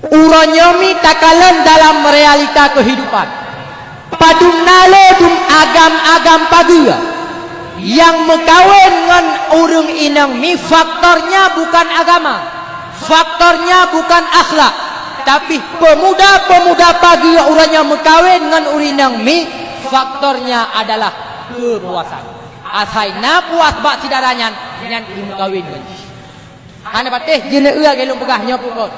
Uroe nyoe mi takalon dalam realita keuhidupan. Padum na lé dum agam-agam pageue nyang meukawen ngon ureueng inong mi faktornya bukan agama, faktornya bukan akhlak, tapi pemuda-pemuda pageue uroe nyoe meukawen ngon ureueng inong mi faktornya adalah keupuasan. Asai na puas bak syedara nyan, nyan jimeukawen ngon jih. Hana patéh jeuneue lagèe lôn peugah nyoe pukon.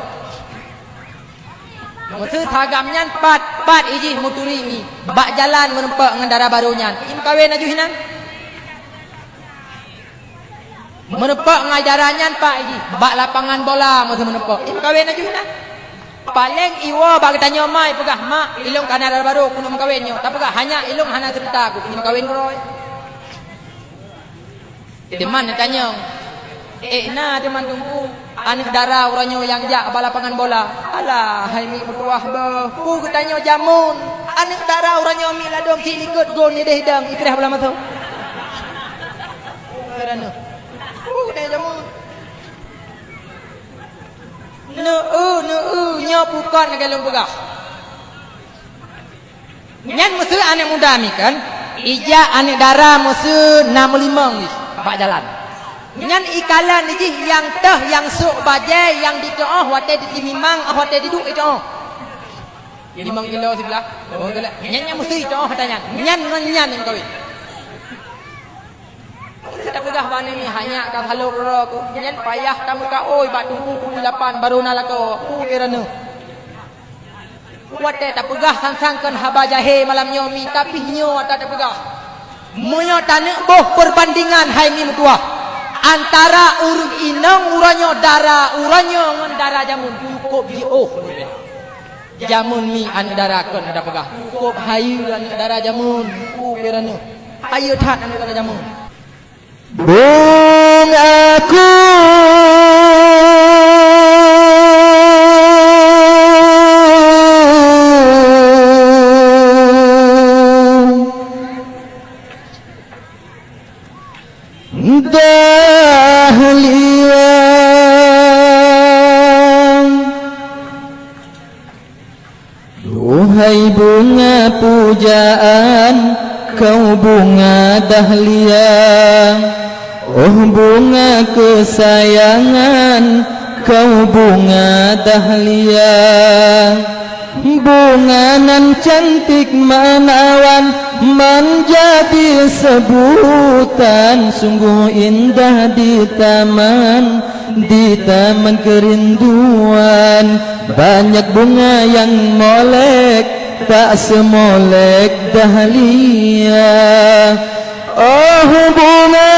Meuseu sagam nyan pat, pat ijih meuturi mi bak jalan meurumpok ngon dara barô nyan. Imeukawen aju hinan. Meurumpok ngon dara nyan pat ijih bak lapangan bola meuseu meurumpok. Imeukawen aju hinan. Paleng iwoe bak geutanyoe ma ipeugah, "Mak, ilôn ka na dara barô keuneuk meukawen nyoe." Tapeugah, "Hanya ilôn hana seureuta ku, imeukawen droe." Teuma neutanyong, "Eh, na teuma teungku, aneuk dara uroe nyoe nyang jak bak lapangan bola?" "Alah, hai mi meutuwah boh, peue geutanyoe jameun. Aneuk dara uroe nyoe mi ladôm cit likot gon ideh idang ipreh bola maso." Peue geutanyoe jameun? Neu-eu, neu-eu, nyoe pukon lagèe lôn peugah. Nyan meuseu aneuk muda mi kan, ijak aneuk dara meuseu na meulimong jih bak jalan. Nyan ikalon jih nyang teuh nyang sôk bajèe nyang jiteu'oh watèe jitimimang, watèe jiduek jiteu'oh. Limong kilo siblah. Nyan, nyan meuseu jiteu'oh ata nyan. Nyan ngon nyan nyang kawin. Tapeugah bak aneuk miet, "Hanyak ka salôb droe ku, nyan payah tameukaôi bak teungku kubu lapan barô na lakoe." Peue kira nyoe? Watèe tapeugah sang-sang kon haba jahé malam nyoe mi, tapi nyoe ata tapeugah. Meunyoe taneuk boh peurbandingan hai mi meutuwah, antara ureueng inong uroe nyoe, dara uroe nyoe ngon dara jameun, cukôp jiôh. Jameun mi aneuk dara kon ata peugah, cukôp hayeue aneuk dara jameun, cukôp kira nyoe. Hayeue that aneuk dara jameun. Bung aku dahlia. Jaan kau bunga dahlia, oh bunga kesayangan, kau bunga dahlia. Bunga nan cantik menawan, menjadi sebutan. Sungguh indah di taman, di taman kerinduan. Banyak bunga yang molek, tak semolek dahlia. Oh bunga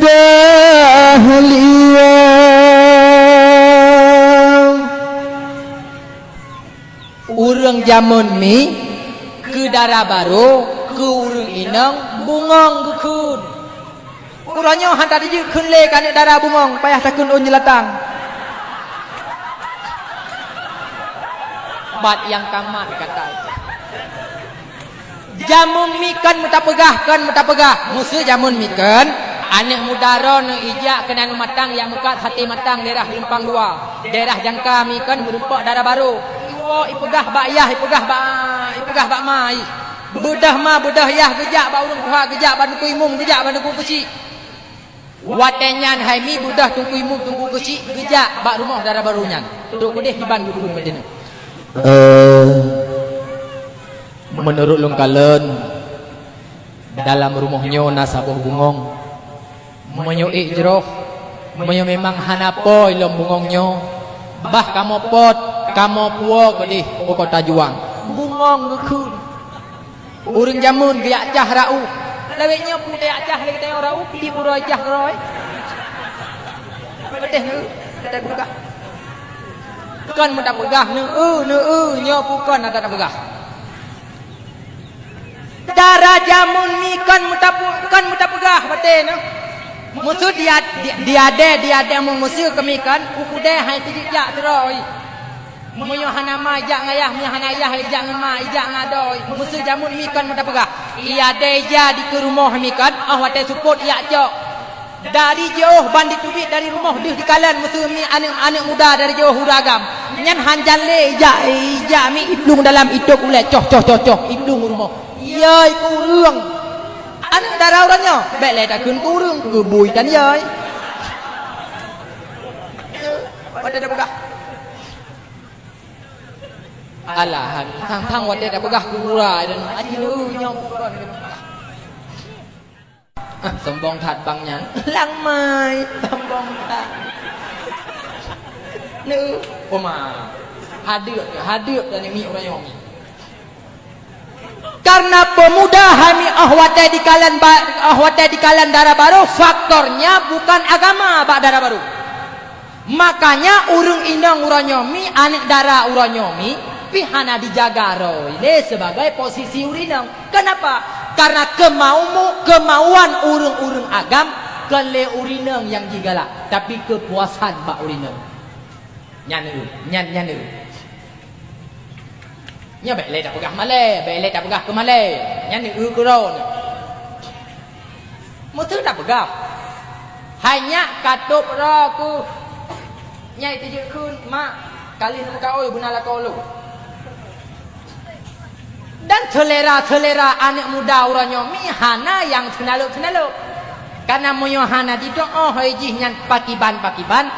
dahlia. Ureuëng jameun mi keu dara barô, keu ureuëng inong bungöng geukheun. Uroe nyoe hana jijeuet kheun lé keu aneuk dara bungöng, payah takheun ôn jeulatang. Bat nyang ka mat gata. Jameun mi kon meutapeugah, kon meutapeugah. Meuseu jameun mi kon, aneuk muda droeneuh ijak keunan matang nyang meukat até matang daerah Simpang Dua. Daerah Jangka mi kon meurumpok dara barô. Iwoe ipeugah bak yah, ipeugah bak, ipeugah bak ma. Beudôh ma, beudôh yah geujak bak ureuëng tuha, geujak bak Teungku Imum, geujak bak Teungku Keuchik. Watée nyan hai mi beudôh Teungku Imum, Teungku Keuchik geujak bak rumoh dara barô nyan. Trok keudeh kiban geukheun bak jinoe. Eh, meunurot lôn kalon, dalam rumoh nyoe na saboh bungöng. Meunyoe ék jroh, meunyoe memang hana po ilom bungöng nyoe, bah kamoe pot, kamoe puwoe keudeh u Kota Juang. Bungöng geukheun. Ureuëng jameun geujak cah rau. Lawét nyoe peue tajak cah lé geutanyoe rau, pih pura cah keudroe. Beuteh neu, gata peugah. Kon meutapeugah neu, neu, nyoe peue kon gata peugah. Dara jameun mi kon meutapu-, kon meutapeugah batée neu. Meuseu dia, dia, diadé, diadé meuseu keu mi kon, u keudée hai teujak sidroe. Meunyoe hana ma ijak ngon yah, meunyoe hana yah ijak ngon ma, ijak ngon adoe. Meuseu jameun mi kon meutapeugah. Iadé ija dikeue rumoh mi kon, óh watée seupôt ijak cok. Dari jiôh ban jiteubiet dari rumoh deuh dikalon meuseu mi aneuk, aneuk muda dari jiôh ureuëng agam. Nyan hanjan lé ijak, ijak mi iplueng dalam itôb ulée coh, coh, coh, coh, iplueng rumoh. Yai keu ureuëng. Aneuk dara uroe nyoe, bék lé takheun keu ureuëng, keu bui tan yai. Watée tapeugah. Alah, han, thang-thang watée tapeugah keu gura dan aji neu nyoe bukon. Ah, sombong that bang nyan. Lang mai, sombong that. Neu, oma. Hadeuek, hadeuek dan mi urang nyoe. Karena pemuda hai mi óh watée dikalon ba-, óh watée dikalon dara barô, faktornya bukan agama bak dara barô. Makanya ureuëng inong uroe nyoe mi, aneuk dara uroe nyoe mi, pih hana dijaga roh lé sebagai posisi ureuëng inong. Kenapa? Karena kemaumu-, kemauan ureuëng-ureuëng agam kon lé ureuëng inong nyang jigalak, tapi kepuasan bak ureuëng inong. Nyan neu, nyan, nyan neu. Nyoe bék lé tapeugah malée, bék lé tapeugah keu malée. Nyan neu keu droe nyoe. Meuseu tapeugah. Hai nyak ka tôb droe keuh. Nyai teujeuet kheun, mak, kali neumeukaôi beuna lakoe lôn. Dan selera-selera aneuk muda uroe nyoe mi hana nyang seunaleueb-seunaleueb. Karena meunyoe hana jitu'oh jih nyan pakiban-pakiban,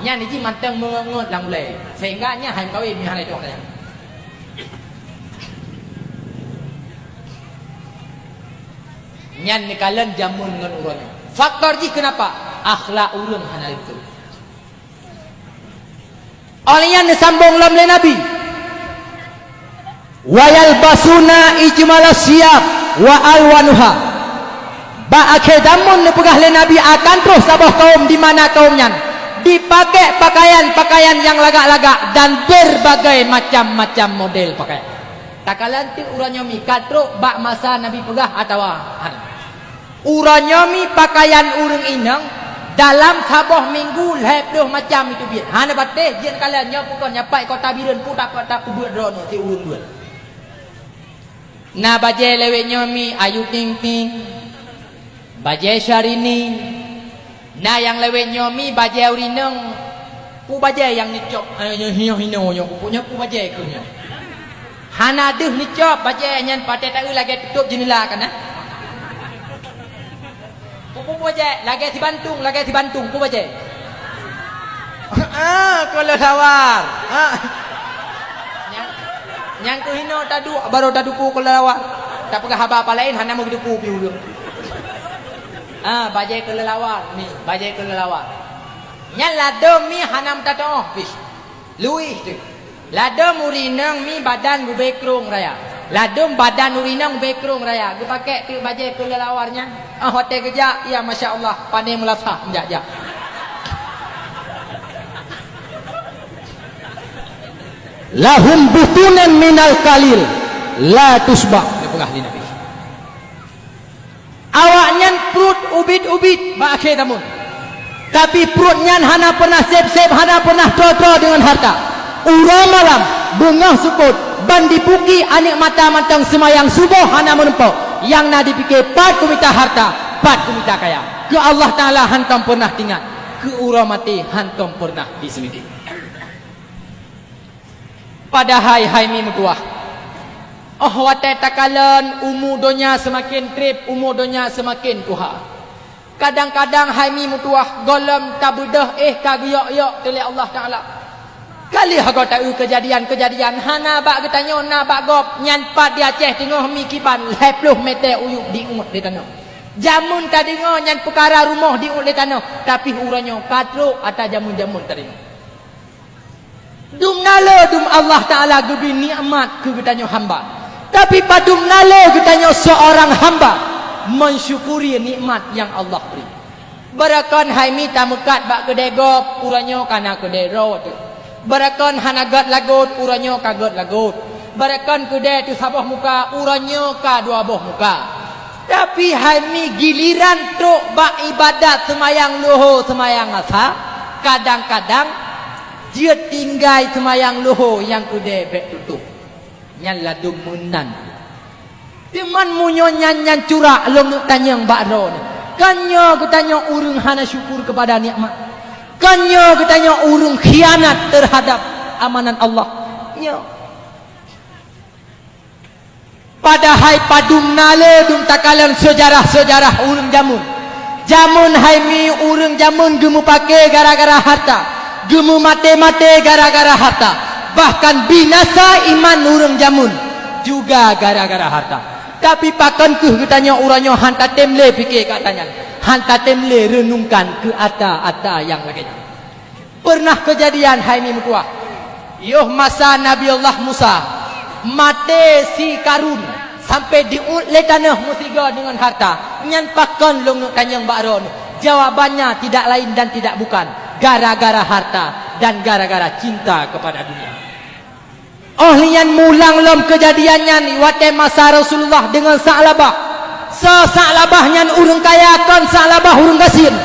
nyan jih mantong meungeut-ngeut lam ulée. Sehingga nyan hai meukawen mi hana jitu'oh nyan. Nyan neukalon jameun ngon uroe nyoe. Faktor jih keunapa? Akhlak ureuëng hana lé beutôi. Óh lheueh nyan neusambong lom lé Nabi, "Wa yalbasuna ijmalas siyab wa alwanuha." Bak akhé zamon neupeugah lé Nabi akan troh saboh kawöm di mana kawöm nyan jipakée pakaian-pakaian nyang lagak-lagak dan berbagai macam-macam model pakaian. Takalon teuk uroe nyoe mi ka trok bak masa Nabi peugah atawa hana. Uroe nyoe mi pakaian ureuëng inong dalam saboh minggu lhée ploh macam iteubiet. Hana patéh jeuet kalon nyoe pukon nyapai kota Bireuen putak-putak kubuet droeneuh si ureuëng buet. Na bajée lawét nyoe mi Ayu Ting Ting, bajée Syahrini, Na nyang lawét nyoe mi bajée ureueng inong, peue bajée nyang neucok, eh, nyoe hinoe-hinoe nyoe, pokok nyoe peue bajée keuh nyoe. Hana deuh neucok bajée nyan, patéh taeu lagée tutôp jeuneula kana. Peue, peue, peue bajée, lagée sibantung, lagée sibantung, peue bajée. Ah, keuleuh lawar. Ah. Nyang, nyang keuh hinoe taduek, barô tateupeue keuleuh lawar. Tapeugah haba apa laén, hana meugeuteupeue piôh ulôn. Ah, bajée keuleuh lawar, mi, bajée keuleuh lawar. Nyan ladôm mi hana meutatoh pih. Luwih teuh. Ladôm ureueng inong mi badan geubée krông raya. Ladôm badan ureueng inong geubée krông raya. Geupakée teuk bajée keuleuh lawar nyan. Ah, watée geujak, ya masya Allah, pané meulasah jak-jak. Lahum butunun minal qalil la tusba. Dia peugah di Nabi. Awaknyan pruet ubit-ubit bak akhé zaman. Tapi pruet nyan hana pernah seb-seb, hana pernah troe-troe deungon harta. Uroe malam, beungoh seupôt, ban dipuki aneuk mata mantong seumayang suboh hana meurumpok. Nyang na dipike pat kumita harta, pat kumita kaya. Keu Allah Taala hantom pernah teuingat, keu uroe maté hantom pernah diseumiké. Padahai hai mi meutuwah, óh watée takalon umu donya seumaken treb, umu donya seumaken tuha. Kadang-kadang hai mi meutuwah gohlom tabeudôh éh ka geuyok-yok teuh lé Allah Taala. Ka lheueh goe taeu keujadian-keujadian hana bak geutanyoe na bak gob, nyan pat di Aceh teungoh mi kiban lhée ploh mètè uyueb diuet lé tanoh. Jameun tadeungoe nyan peukara rumoh diuet lé tanoh, tapi uroe nyoe ka trok ata jameun-jameun tadeungoe. Dum na le dum Allah Taala geubri nikmat keu geutanyoe hamba. Tapi padum na le geutanyoe seorang hamba mensyukuri nikmat yang Allah beri. Barakon hai mi tameukat bak keudée gob, uroe nyoe ka na keudée droe teuh. Barakon hana gét lagot, uroe nyoe ka gét lagot. Barakon keudée teuh saboh muka, uroe nyoe ka dua boh muka. Tapi hai mi giliran trok bak ibadat seumayang luho, seumayang asa, kadang-kadang jeuet tinggai seumayang luho nyang keudée bék tutoh. Nyan ladôm meunan. Teuma meunyoe nyan, nyan curak lôn neuk tanyong bak droeneuh. Kon nyoe geutanyoe ureuëng hana syukur keupada nikmat. Kon nyoe geutanyoe ureuëng khianat teuhadab amanat Allah. Nyoe. Padahai padum na le dum takalon seujarah-seujarah ureuëng jameun. Jameun hai mi ureuëng jameun geumeupaké gara-gara harta, geumeumaté-maté gara-gara harta, bahkan binasa iman ureuëng jameun juga gara-gara harta. Tapi pakon kheueh geutanyoe uroe nyoe han tatem lé pike keu ata nyan, han tatem lé reunungkan keu ata-ata nyang lagée nyan? Peureunah keujadian hai mi meutuwah. Yoh masa Nabi Allah Musa maté si Karun sampai diuet lé tanoh meusigoe deungon harta, nyan pakon lôn neuk tanyong bak droeneuh? Jawabannya tidak lain dan tidak bukan, gara-gara harta dan gara-gara cinta kepada dunia. Óh lheueh nyan mulang lom keujadian nyan watée masa Rasulullah deungon Sa'labah. Sa-, Sa'labah nyan ureuëng kaya, kon Sa'labah ureuëng gasien.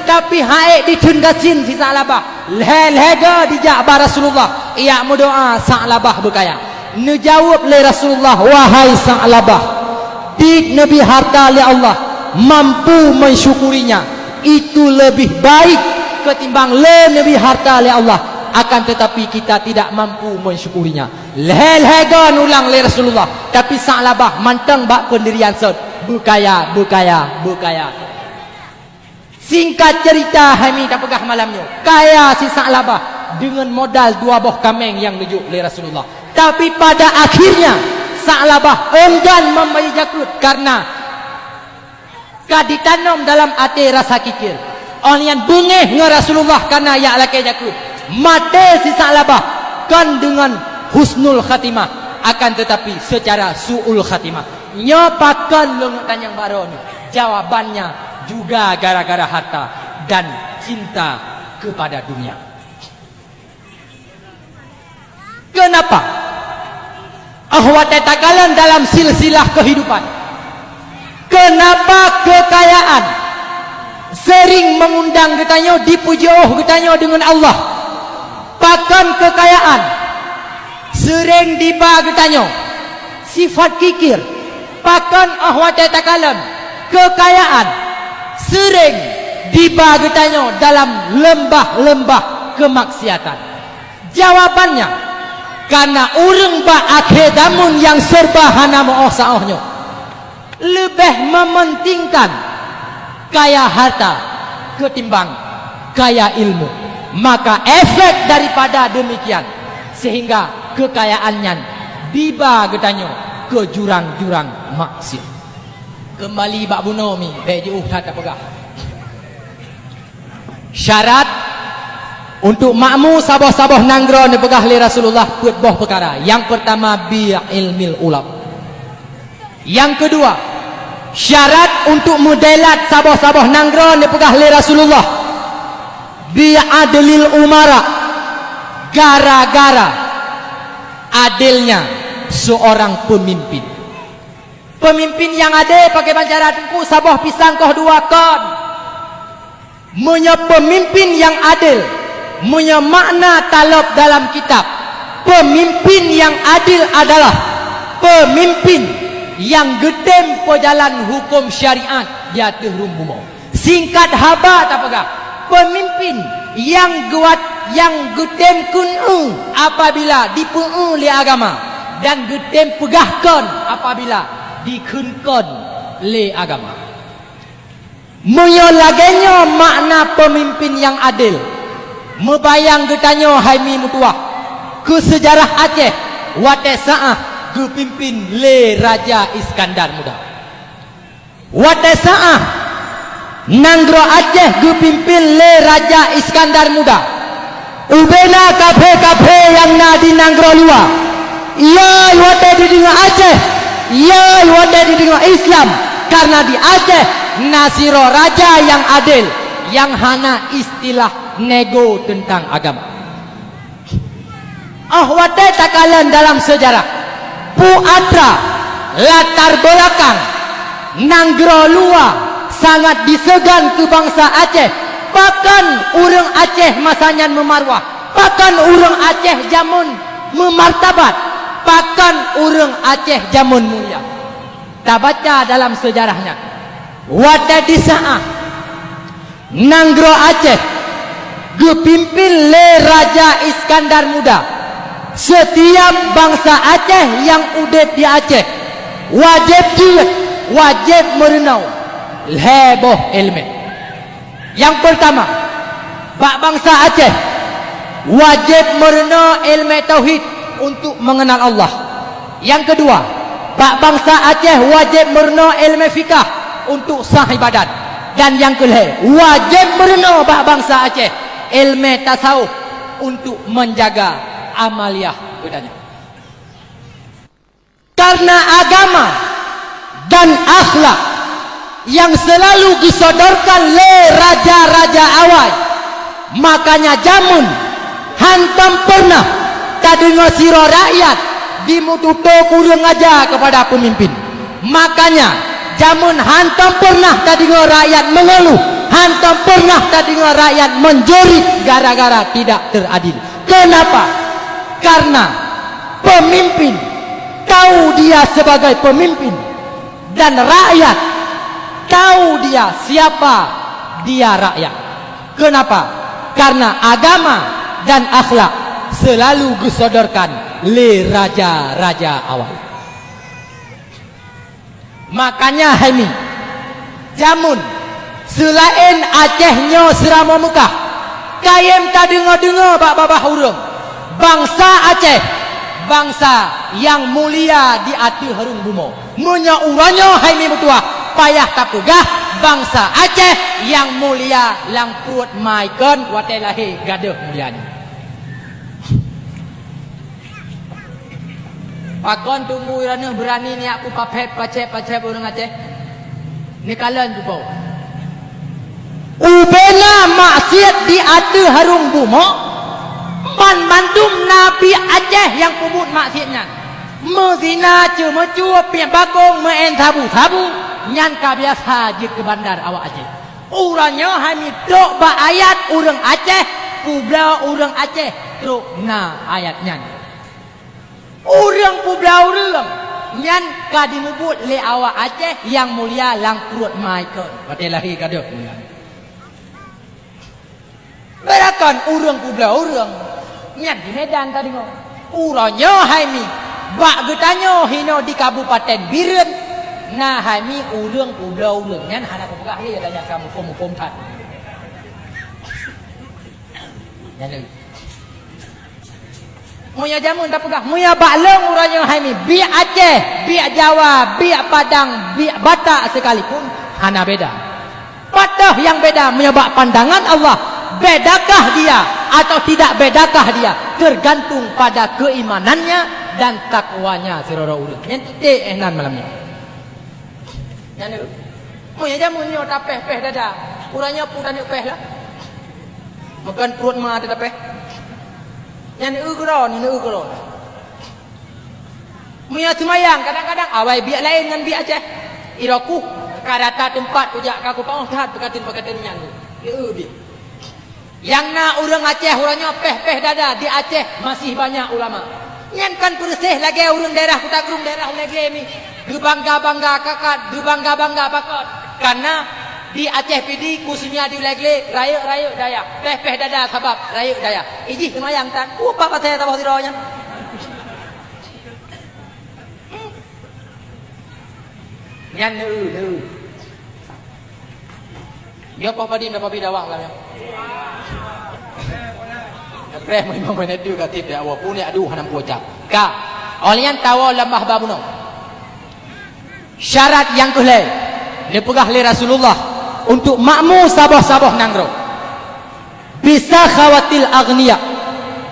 Tapi han ék ditheun gasien si Sa'labah. Lhée-lhée goe dijak bak Rasulullah, ijak meudoá Sa'labah beukaya. Neujaweueb lé Rasulullah, "Wahai Sa'labah, dikeuneubri harta lé Allah, mampu mensyukurinya, itu lebih baik ketimbang le neubri harta lé Allah, akan tetapi kita tidak mampu mensyukurinya." Lhée-lhée goe neulang lé Rasulullah, tapi Sa'labah mantong bak peundirian sot, beukaya, beukaya, beukaya. Singkat cerita, hai mi tapeugah malam nyoe, kaya si Sa'labah deungon modal dua boh kaméng nyang neujok lé Rasulullah. Tapi pada akhirnya, Sa'labah enggan memberi jakeuet karena ka ditanom dalam até rasa kikir. Óh lheueh nyan beungéh ngon Rasulullah kana jak lakée jakeuet. Maté si Sa'labah kon deungon husnul khatimah, akan tetapi secara su'ul khatimah. Nyoe pakon lôn neuk tanyong bak droeneuh? Jawabannya juga gara-gara harta dan cinta kepada dunia. Kenapa? Ah, watée takalon dalam silsilah kehidupan, kenapa kekayaan sering mengundang geutanyoe, dipujoh geutanyoe deungon Allah? Pakon kekayaan sering diba geutanyoe sifat kikir? Pakon óh watée takalon kekayaan sering tiba geutanyoe dalam leumbah-leumbah keumaksiatan? Jawabannya, karena ureuëng bak akhé zamon nyang serba hana meuoh saôh nyoe, leubeh mementingkan kaya harta ketimbang kaya ilmu. Maka efek daripada demikian, sehingga kekayaan nyan diba geutanyoe keu jurang-jurang maksiat. Keumbali bak bunoe mi, bék jiôh that tapeugah. Syarat untuk makmu saboh-saboh nanggroe neupeugah lé Rasulullah peuet boh peukara. Nyang peurtama, bi ilmil ulama. Nyang keudua, syarat untuk meudelat saboh-saboh nanggroe neupeugah lé Rasulullah, bi adlil umara, gara-gara adilnya seorang pemimpin. Pemimpin nyang adé pakriban cara teungku, saboh pisang koh dua kon. Meunyoe peumimpin nyang adil, meunyoe makna talop dalam kitab, peumimpin nyang adil adalah peumimpin nyang geutem peujalan huköm syariat di ateueh rhueng bumoe. Singkat haba tapeugah, peumimpin nyang geuwat, nyang geutem kheun apabila dipeu lé agama, dan geutem peugah kon apabila dikheun kon lé agama. Meunyoe lagée nyoe makna peumimpin nyang adil, meubayang geutanyoe hai mi meutuwah keu seujarah Aceh watée Saah geupimpin lé Raja Iskandar Muda. Watée Saah nanggroe Aceh geupimpin lé Raja Iskandar Muda, ubena kaphé-kaphé nyang na di nanggroe luwa, ya watée jideungoe Aceh, ya watée jideungoe Islam, karna di Aceh na sidroe raja nyang adil, nyang hana istilah nego teuntang agama. Óh watée takalon dalam seujarah, peue atra latar beulakang nanggroe luwa sangat diseugan keu bansa Aceh, pakon ureuëng Aceh masa nyan meumarwah, pakon ureuëng Aceh jamén meumartabat, pakon ureuëng Aceh jamén mulia. Tabaca dalam seujarah nyan, watée di Saah nanggroe Aceh geupimpin lé Raja Iskandar Muda, seutiab bansa Aceh nyang udeb di Aceh wajéb jeuet, wajéb meurunoe lhée boh iéleumé. Nyang peurtama, bak bansa Aceh wajéb meurunoe iéleumé tauhid untuk meungeunal Allah. Nyang keudua, bak bansa Aceh wajéb meurunoe iéleumé fikah untuk sah ibadat. Dan nyang keulhée, wajéb meurunoe bak bansa Aceh iéleumé tasawuf untuk meunjaga amaliah geutanyoe. Karna agama dan akhlak nyang seulalu geusodorkan lé raja-raja awai, makanya jamén hantom peureunah tadeungoe sidroe rakyat jimeututoe kureueng aja keupada peumimpin. Makanya jamén hantom peureunah tadeungoe rakyat meungeuluh, hantom peureunah tadeungoe rakyat meunjerit gara-gara tidak teuradil. Keunapa? Karna peumimpin tahu dia sebagai peumimpin, dan rakyat tahu dia siapa dia rakyat. Keunapa? Karna agama dan akhlak seulalu geusodorkan lé raja-raja awai. Makanya hai mi, jamén seulaén Aceh nyoe Seuramoe Meukah, kayém tadeungoe-deungoe bak babah ureuëng, bansa Aceh bansa nyang mulia di ateueh rhueng bumoe. Meunyoe uroe nyoe hai mi meutuwah, payah tapeugah bansa Aceh nyang mulia lam pruet ma ikon watée lahé gadôh mulia nyan. Pakon teungku droeneueh beurani neujak peupacép-pacép ureuëng Aceh? Neukalon cuba. Ubena maksiat di ateueh rhueng bumoe, banmandum na pih Aceh nyang peubuet maksiat nyan. Meuzina, ceumeucue, piep bakong, meu'en sabu-sabu, nyan ka biasa jeuet keu bandar awak Aceh. Uroe nyoe hai mi trok bak ayat ureuëng Aceh, peubloe ureuëng Aceh trok na ayat nyan. Ureuëng peubloe ureuëng nyan ka jimubuet lé awak Aceh nyang mulia lam pruet ma ikon watée lahé gadôh mulia. Kon ureuëng peubloe ureuëng. Nyan di Medan tadeungoe. Uroe nyoe hai mi, bak geutanyoe hinoe di Kabupaten Bireuen, na hai mi ureuëng peubloe ureuëng. Nyan hana kupeugah lé, tanya kamu muphom-muphom that. Nyan lé. Meunyoe jameun tapeugah, meunyoe bak lôn uroe nyoe hai mi, biek Aceh, biek Jawa, biek Padang, biek Batak sekalipun, hana beda. Pat nyang beda, meunyoe bak pandangan Allah, bedakah dia atau tidak bedakah dia, tergantung pada keimanannya dan takwanya sidroe ureuëng. Nyan titik eh nan malam nyoe. Nyan, meunyoe jameun nyoe tapéh-péh dada, uroe nyoe peue taneuk péh lah. Bukan pruet ma tapéh. Nyan eu keudroe, nyan eu keudroe. Meunyoe seumayang, kadang-kadang awai biek laén ngon biek Aceh. Iroku ka rata teumpat kujak ka kupeu'oh that peukateun-peukateun nyan. Neu biek. Nyang na ureuëng Aceh uroe nyoe péh-péh dada di Aceh masih banyak ulama. Nyan kan peureuséh lagée ureuëng daerah Kuta Krueng, daerah Uleue Glé mi. Geubangga-bangga kakat, geubangga-bangga pakot. Karena di Aceh Pidie khususnya di Uleue Glé rayeuk-rayeuk dayah, péh-péh dada sabab rayeuk dayah. Ijih seumayang tan, upak pasai saboh sidroe nyan. Nyan neu, neu. Nyoe poh padum na pabi dakwah lam nyoe. Preh meunyoe meuneuk ka tip dakwah pun ya aduh hana pucak. Ka. Oleh nyan tawoe lam bah ba bunoe. Syarat nyang keu lhée neupeugah lé Rasulullah untuk makmu saboh-saboh nanggroe. Bisakhawatil aghnia,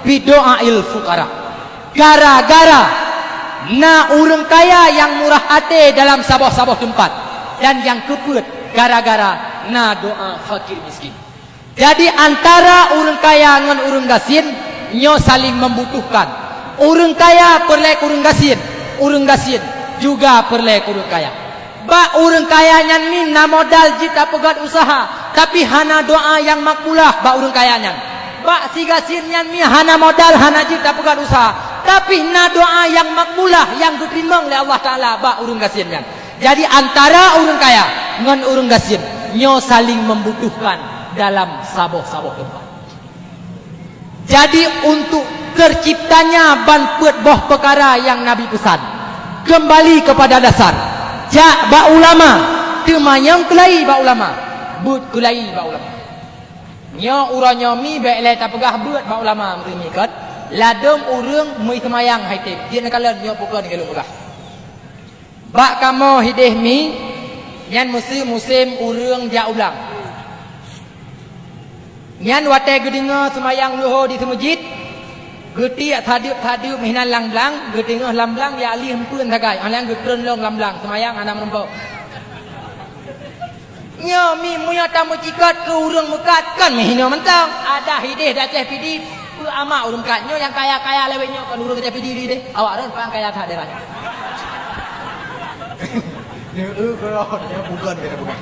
bidu'ail fuqara. Gara-gara na ureuëng kaya nyang murah até dalam saboh-saboh teumpat, dan nyang keupeuet gara-gara na doa fakir miskin. Jadi antara ureuëng kaya ngon ureuëng gasien nyoe saling membutuhkan. Ureuëng kaya peureulée keu ureuëng gasien, ureuëng gasien juga peureulée keu ureuëng kaya. Bak ureuëng kaya nyan mi na modal jeuet tapeugét useuha, tapi hana doa nyang makbulah bak ureuëng kaya nyan. Bak si gasien nyan mi hana modal, hana jeuet tapeugét useuha, tapi na doa nyang makbulah nyang geuteurimong lé Allah Taala bak ureuëng gasien nyan. Jadi antara ureuëng kaya ngon ureuëng gasien nyoe saling membutuhkan dalam saboh-saboh teumpat. Jadi untuk terciptanya ban peuet boh peukara nyang Nabi peusan, keumbali keupada dasar, jak bak ulama, teumanyong keulai bak ulama, beuet keulai bak ulama. Nyoe uroe nyoe mi bék lé tapeugah beuet bak ulama meureumikat, ladôm ureuëng meuseumayang hai tem, jeuet neukalon nyoe peue keuh nyang lôn peugah. Bak kamoe hideh mi, nyan meusi-, musém ureuëng jak u blang. Nyan watée geudeungoe seumayang luho di seumeujid, geutiek sadeueb-sadeueb meuhinan lam blang, geuteungoh lam blang, jak lih eumpeuen sagai, óh lheueh nyan geutreun lom lam blang, seumayang hana meurumpok. Nyoe mi meunyoe tameucikot keu ureuëng meukat kon meuhinoe mantong. Adak hideh di Aceh Pidie, peu ama ureuëng kat. Nyoe nyang kaya-kaya lawét nyoe kon ureuëng Aceh Pidie deh. Awak rot pang kaya that daerah nyoe. Nyoe, eh, keurot, nyoe bukan, kena bukan.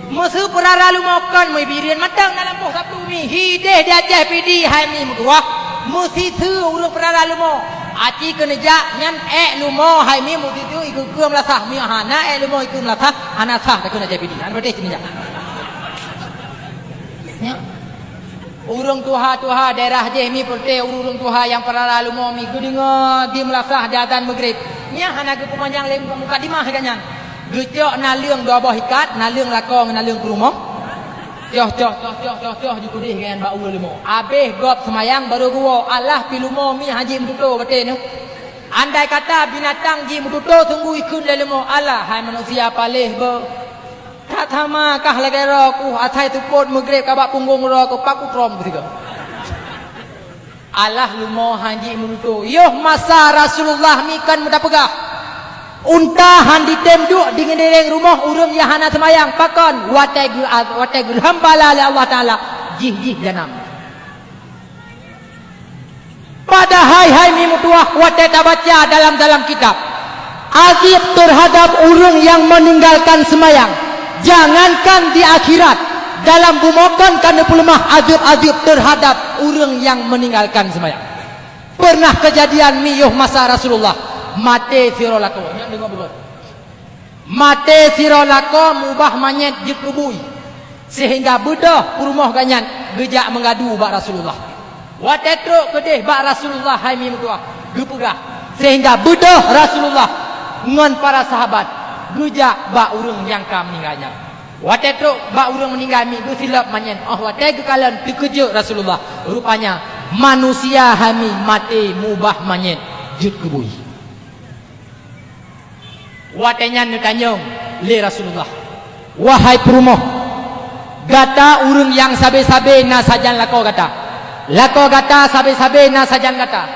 Meuseu peurara leumo kon meubireuen mantong na lampôh sapeue mi. Hideh di Aceh Pidie hai mi meutuwah. Meusiseue ureuëng peurara leumo. Aci keuneuk jak nyan ék leumo hai mi meusiseue ikeu-keu meulasah. Mi hana ék leumo ikeu meulasah, hana sah takheun Aceh Pidie. Hana patéh keuneuk jak. Nyan. Ureuëng tuha-tuha daerah jih mi peureté ureuëng tuha nyang peurara leumo mi geudeungoe di meulasah di azan Maghrib. Nyan hana geupeumanyang lé mukadimah geuh nyan. Geucok naleueng dua boh ikat, naleueng lakoe ngon naleueng peurumoh. Coh, coh, coh, coh, coh, coh, jikudeh geuh nyan bak uroe leumo. Abéh gob seumayang barô geuwoe, alah pih leumo mi hana jimeututoe batée nyoe. Andai kata binatang jimeututoe sungguh ikheun lé leumo, alah hai manusia paléh beuh. That sama kah lagée droe kuh asai seupôt Maghrib ka bak punggong droe keuh paku trom keusigoe. Alah leumo hana jimeututoe. Yoh masa Rasulullah mi kon meudapeugah, unta hana jitem duek di ngeudeueng rumoh ureuëng nyang hana seumayang. Pakon? Watée geu-, watée geulheuem bala lé Allah Taala, jih-jih janam. Padahai hai mi meutuwah watée tabaca dalam-dalam kitab, azab terhadap ureuëng nyang meuninggalkan seumayang, jangankan di akhirat, dalam bumoe kon ka neupeuleumah azab-azab terhadap ureuëng nyang meuninggalkan seumayang. Pernah keujadian mi yoh masa Rasulullah, maté sidroe lakoe. Nyan deungoe beugét. Maté sidroe lakoe mubah manyét jeuet keu bui. Seuhingga beudôh peurumoh geuh nyan geujak meungadu bak Rasulullah. Watée trok keudeh bak Rasulullah hai mi meutuah, geupeugah, seuhingga beudôh Rasulullah ngon para sahabat geujak bak ureuëng nyang ka meuninggai nyan. Watée trok bak ureuëng meuninggai mi geusilop manyét, óh watée geukalon teukeujot Rasulullah, rupanya manusia hai mi maté mubah manyét jeuet keu bui. Watée nyan neutanyong lé Rasulullah, "Wahai peurumoh, gata ureuëng nyang sabe-sabe na sajan lakoe gata. Lakoe gata sabe-sabe na sajan gata.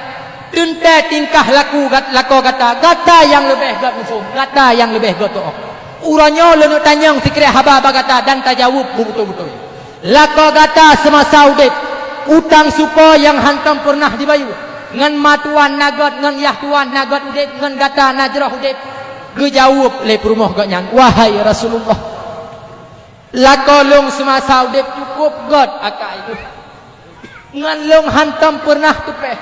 Teuntée tingkah laku gat-, lakoe gata, gata nyang leubeh gét muphom, gata nyang leubeh gét tuoh. Uroe nyoe lôn neutanyong sikrék haba bak gata dan tajaweueb beubeutôi-beutôi." Lakoe gata seumasa udeb, utang supo nyang hántom peureunah jibayeue, ngon ma tuan na gét, ngon yah tuan na gét udeb, ngon gata na jroh udeb. Geujaweueb lé peurumoh geuh nyan, "Wahai Rasulullah, lakoe lôn seumasa udeb cukôp gét akai lôn, ngon lôn hántom peureunah teupéh.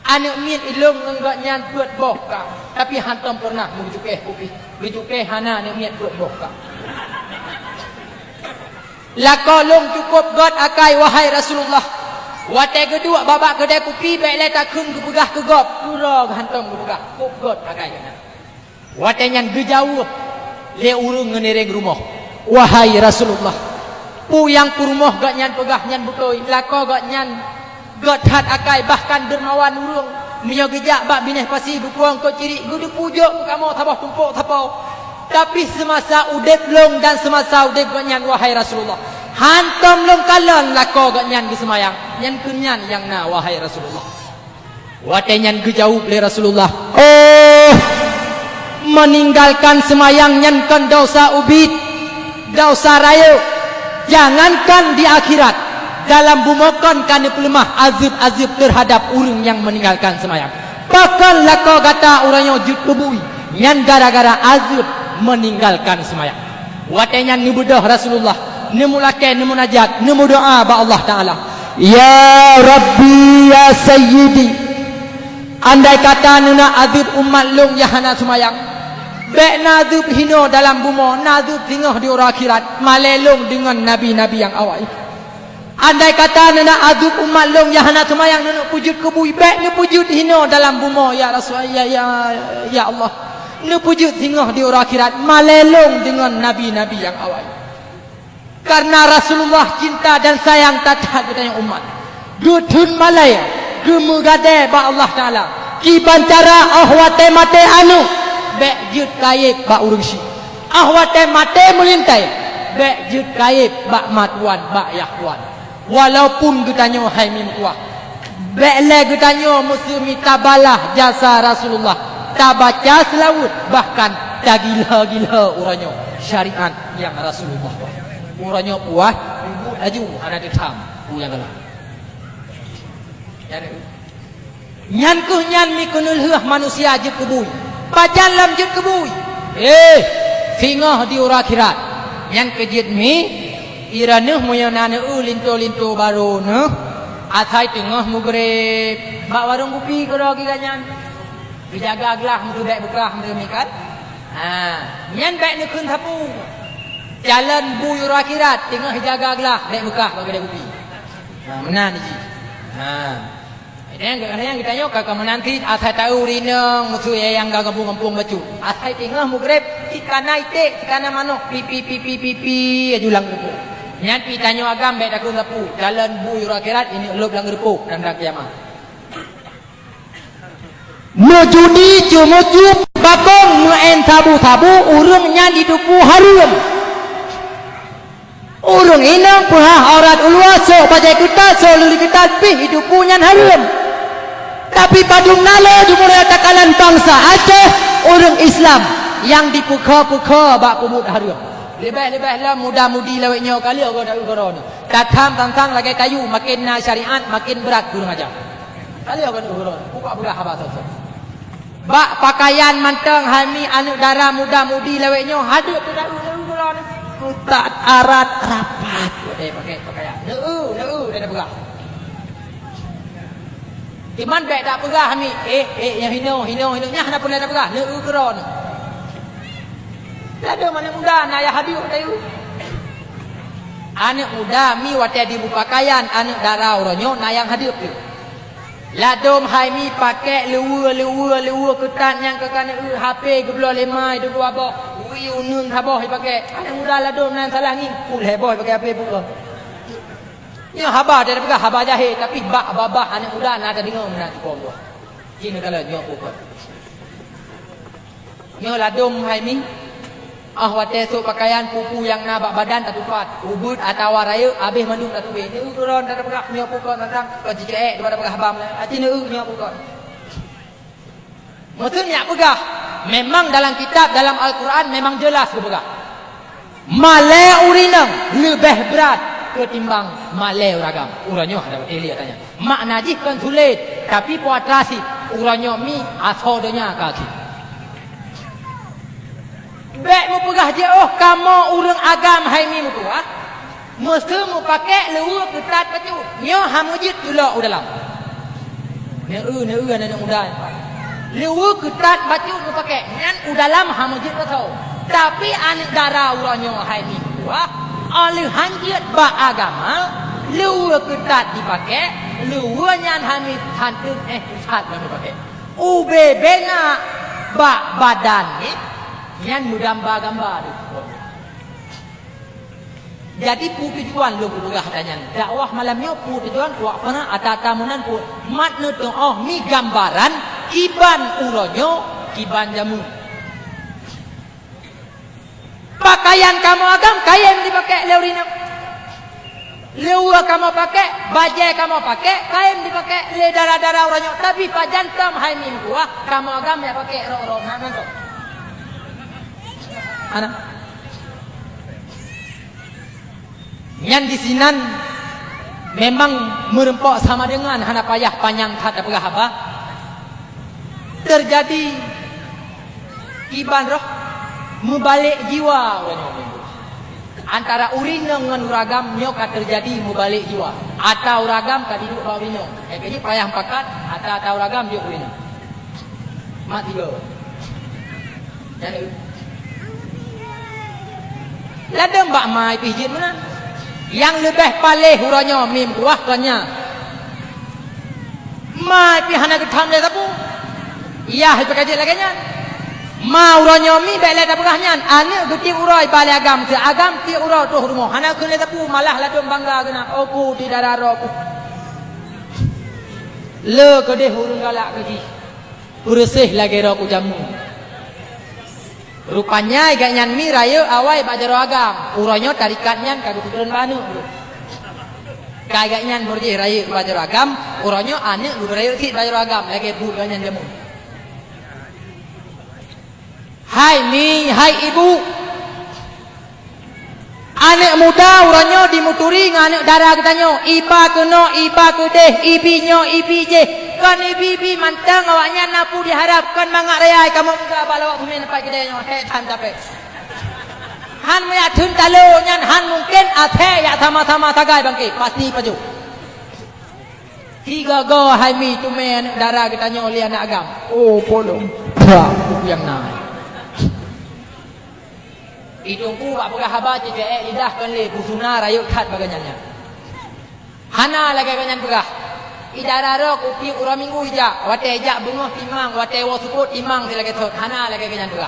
Aneuëk miet ilôn ngon geuh nyan peuet boh ka, tapi hántom peureunah meucukéh kupi. Geucukéh hana aneuëk miet peuet boh ka. Lakoe lôn cukôp gét akai, wahai Rasulullah. Watée geuduek bak-bak keudée kupi, bék lé takheun geupeugah keu gob, uroe hántom geupeugah, cukôp gét akai geuh nyan." Watée nyan geujaweueb lé ureuëng ngon ireng rumoh, "Wahai Rasulullah, peue nyang peurumoh geuh nyan peugah nyan beutôi, lakoe geuh nyan gét that akai, bahkan deurmawan ureuëng. Meunyoe geujak bak binéh pasi geupuwong kot cirik, geudeupujok geukamoe saboh tumpôk sapo. Tapi seumasa udeb lôn dan seumasa udeb geuh nyan, wahai Rasulullah, hántom lôn kalon lakoe geuh nyan geuseumayang. Nyan keuh nyan nyang na, wahai Rasulullah." Watée nyan geujaweueb lé Rasulullah, "Oh, meuninggalkan seumayang nyan kon desya ubit, desya rayeuk. Jangankan di akhirat, dalam bumoe kon ka neupeuleumah azeueb-azeueb teuhadab ureuëng nyang meuninggalkan seumayang. Pakon lakoe gata uroe nyoe jeuet keu bui, nyan gara-gara azeueb meuninggalkan seumayang." Watée nyan neubeudôh Rasulullah, neumulakée, neumunajat, neumeudoá bak Allah Taala, "Ya Rabbi, ya Sayyidi, andai kata neuna azeueb umat lôn nyang hana seumayang, bék na azeueb hinoe dalam bumoe, na azeueb singoh di uroe akhirat, malée lôn deungon nabi-nabi nyang awai. Andai kata neuna azeueb umat lôn nyang hana seumayang, neuneuk peujeuet keu bui, bék neupeujeuet hinoe dalam bumoe, ya Rasul, ya, ya, ya Allah. Neupeujeuet singoh di uroe akhirat, malée lôn deungon nabi-nabi nyang awai." Karena Rasulullah cinta dan sayang that-that geutanyoe umat, geutheun malée, geumeugadée bak Allah Taala. Kiban cara óh watée maté aneuëk, bék jeuet kayép bak ureuëng syik. Óh watée maté meulintai, bék jeuet kayép bak ma tuan, bak yah tuan. Walaupun geutanyoe hai mi meutuah, bék lé geutanyoe meuseuti tabalah jasa Rasulullah, tabaca seulaweuet, bahkan tagila-gila uroe nyoe syariat nyang Rasulullah. Uroe nyoe puah, ribut laju, hana teutham, peue nyang galak. Nyan keuh nyan mi keuneulheueh manusia jeuet keu bui. Pajan lom jeuet keu bui? Eh, singoh di uroe akhirat. Nyan keuh jeuet mi, i droeneuh meunyoe na neu-eu linto-linto barô neuh, asai teungoh meugreb, bak warong kupi keudroe geuh nyan. Geujaga glah meuteubiet beukah meuteumikat. Ha, nyan bék neukheun sapeue. Calon bui uroe akhirat teungoh jaga glah bék beukah bak keudè kupi. Ha, meunan jih. Ha. Kadang-kadang geutanyoe ka, ka meunan cit, asai taeu rinong, meuseu nyang ka gampông-gampông bacut. Asai teungoh meugreb, cit kana iték, cit kana manok, pi, pi, aju lam geureupoh. Nyan pi tanyoe agam bék takheun sapeue, calon bui uroe akhirat, ineuk lôb lam geureupoh, dan, dan kiamat. Meujudi, ceumeucue, bakong, meu'en sabu-sabu, ureuëng nyan jiteupeue hareuem. Ureuëng inong peuhah aurat u luwa, sôk bajée keutat, sôk leulik keutat, pih jiteupeue nyan hareuem. Tapi padum na lé di mulai takalon bansa Aceh, ureuëng Islam nyang dipeukha-peukha bak peubuet hareuem. Leubeh-leubeh lom muda-mudi lawét nyoe ka lheueh goe dakwah droeneuh. Tatham tantang lagée kayu, maken na syariat, maken brat ureuëng aja. Ka lheueh goe dakwah droeneuh, buka peugah haba soe-soe. Bak pakaian mantong hai mi aneuëk dara muda-mudi lawét nyoe hadeuek keu dakwah droeneuh. Keutat arat rapat. Watée pakai pakaian. Neu-eu, neu-eu, dan peugah. Cuman bék tapeugah mi, "Eh, eh, nyang hinoe, hinoe, hinoe." Nyan hana peureulée tapeugah, neu-eu keudroe nyoe. Lagée manök muda na yah habéh u kayu. Aneuk muda mi watée jimeupakaian aneuk dara uroe nyoe na nyang hadeup teuh. Ladom hai mi pakék leuweue, leuweue, leuweue keutat nyang ka kaneu, H P geubloe lé ma, dua boh, wi uneun saboh jipakék. Aneuk muda ladom na nyang salah ngieng, peuet lhée boh jipakék H P buka. Nyoe haba teupeugah haba jahé, tapi bak babah aneuk muda na tadeungoe meunan cukôp boh. Cit neukalon nyoe pukon. Nyoe ladom hai mi, ah watée sôk pakaian peue-peue nyang na bak badan tatupat, ubeuet atawa rayeuk, abéh mandum tatubé. Nyoe droe tatupat nyoe pukon tantang kon cicék dua tatupat bam. Aci nyoe nyoe pukon. Maksud nyak peugah, memang dalam kitab, dalam Al-Quran memang jelas geupeugah. Malée ureueng inong leubeh brat keutimbang malée ureueng agam. Uroe nyoe hana watée lé tanya. Makna jih kon sulet, tapi peue atra cit uroe nyoe mi asoe donya ka akhé. Bék meupeugah jiôh kamoe ureueng agam hai mi meutuah, meuseu meupakék leuweue keutat bacut. Nyoe hana meujeuet tulok u dalam. Neu-eu, neu-eu aneuk muda. Leuweue keutat bacut meupakék, nyan u dalam hana jeuet basoe. Tapi aneuk dara uroe nyoe hai mi meutuah, óh lheueh han jeuet bak agama, leuweue keutat jipakék, leuweue nyan hana santeun éh pusat nyan jipakék. Ubé-bé na bak badan jih, nyan meugamba-gamba teuh. Jadi, peue tujuan lôn kupeugah ata nyan? Dakwah malam nyoe peue tujuan? Kuwak peuna ata-ata meunan peue? Mat neuteu'oh mi gambaran kiban uroe nyoe, kiban jameun. Pakaian kamoe agam kayém jipakék lé ureueng inong. Leuweue kamoe pakék, bajée kamoe pakék, kayém jipakék lé dara-dara uroe nyoe. Tapi pajan tom hai mi meutuah, kamoe agam jak pakék rok-rok, na mantong. Ana. Nyan disinan memang meureumpok sama deungon hana payah panyang that tapeugah haba. Teujadi kiban roh meubalek jiwa uroe nyoe. Antara ureueng inong ngon ureueng agam nyoe ka teujadi meubalek jiwa. Ata ureueng agam ka jiduek bak ureueng inong. Nyang keuh jih payah pakat, ata-ata ureueng agam jok ureueng inong. Mat tiga. Ladom bak ma pih jeuet meunan. Nyang leubeh paléh uroe nyoe mi meutuah kon nyan. Ma pih hana geutham lé sapeue. Yah pih ka jeuet lagée nyan. Ma uroe nyoe mi bék lé tapeugah nyan. Aneuk geutiek uroe ba lé agam, si agam tiek uroe troh rumoh. Hana kheun lé sapeue, malah ladom bangga keunan. Oh, ku di dara roh ku. Le keudeh ureueng galak keu jih. Beureuséh lagée roh ku jameun. Rupanya gobnyan mi rayeuk awai bak jaroe agam. Uroe nyoe tarekat nyan ka geupeutrön bak aneuk. Ka gobnyan beureuséh rayeuk bak jaroe agam, uroe nyoe aneuk geubeurayeuk cit bak jaroe agam lagée buet gobnyan jameun. Hai mi, hai ibu, aneuk muda uroe nyoe jimeuturi ngon aneuk dara geutanyoe, iba keunoe, iba keudeh, ibi nyoe, ibi jéh. Kon ibi-ibi mantong awaknyan na peue jiharab, kon mangat raya kamoe muda bak lawak bumi teumpat keudeh nyoe, hék that tapéh. Han meujak theun talo nyan, han mungken asée jak sama-sama sagai bangke, pasti pajoh. Sigoe-goe hai mi teumé aneuk dara geutanyoe lé aneuk agam. Oh, polong. Bak buku nyang na. Itungku bak peugah haba cit ék lidah kon lé, peue suna rayeuk that bak gobnyan nyan. Hana lagée gobnyan peugah. Idara roh kupiek uroe minggu ijak, watée ijak beungoh timang, watée woe seupôt timang silagée sot. Hana lagée gobnyan peugah.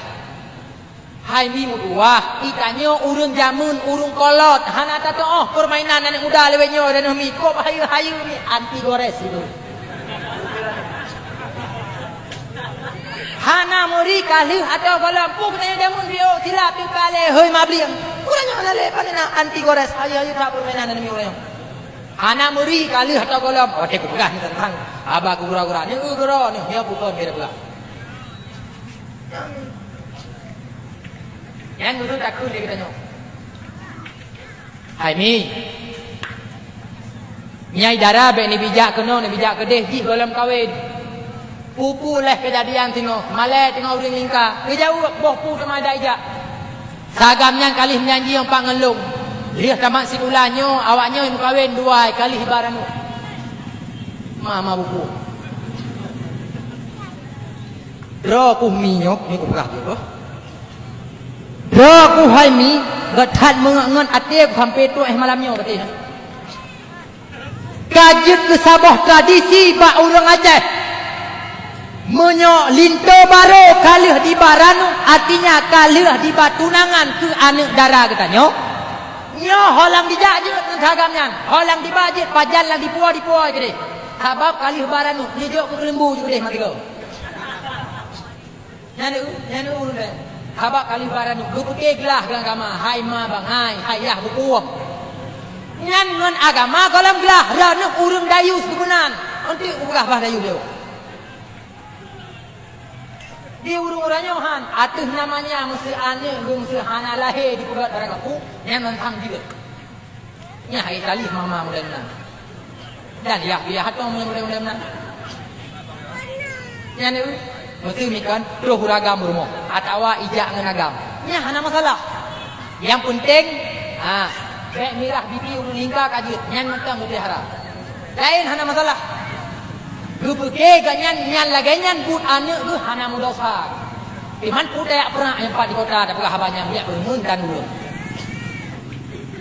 Hai mi meutuah, itanyoe ureuëng jameun, ureuëng kolot, hana tateuoh peurmainan aneuk muda lawét nyoe dan mi kop hayeue-hayeue mi anti gores itu. Hana meuri ka lheueh atau gohlom, peue geutanyoe jameun bio sila pipa lé hôi mablieng. Ureuëng nyoe hana lé panena anti gores, hayeue-hayeue that peurmainan aneuk mi ureuëng nyoe. Hana meuri ka lheueh atau gohlom, watée kupeugah ni teuntang haba keu gura-gura, ni eu gura ni, nyoe bukon kira peugah. Nyang ulôn takheun lé geutanyoe. Hai mi, nyai dara bék neubijak keunoe, neubijak keudeh jih gohlom kawen. Peue-peue lheueh keujadian singoh, malée teungoh ureuëng lingka, geujaweueb boh peue teuma dak ijak. Sagam nyan ka lheueh meujanji ngon pak ngon lôn. Lheueh tamat sikula nyoe, awak nyoe meukawen dua kali hiba ranup. Mama buku. Droe kuh mi nyoe, ni kupeugah jih boh. Droe kuh hai mi, Geuh that meungon até sampoe trok éh malam nyoe berarti. Ka jeuet keu saboh tradisi bak ureuëng Aceh. Meunyoe linto barô ka lheueh diba ranup, artinya ka lheueh diba tunangan keu aneuëk dara geutanyoe. Nyoe ho lam dijak jeuet ngon si agam nyan, ho lam diba jeuet, pajan lam dipuwoe, dipuwoe keudeh. Sabab ka lheueh ba ranup, neujok keu keuleumbu ju keudeh mantong. Nyan ureuëng, nyan ureuëng deh. Haba ka lheueh ba ranup, geupeuke glah ngon agama, hai ma bang, hai, hai yah beupueng. Nyan ngon agama gohlom glah, ranup ureuëng dayus geuh meunan. Eunteuk geupeugah bah dayus lé. Di ureuëng uroe nyoe han, ateueh namanya meuseu aneuëk geuh meuseu hana lahé dipeugét barang kapu, nyan ngon sang jeuet. Nyan hai talih mama model nan. Dan yah biah atong model-model nan. Nyan ni, meusti mikan troh uragam rumoh atawa ijak ngon agam. Nyan hana masalah. Nyang peunteng, ha, bék mirah bibi ureuëng lingka ka jeuet, nyan mantong geupelihara. Laén hana masalah. Geupeuke gobnyan nyan lagée nyan buet aneuëk geuh hana meudosa. Iman putée perak nyang pat di kota tapeugah haba nyan biak peureumeun dan ureuëng.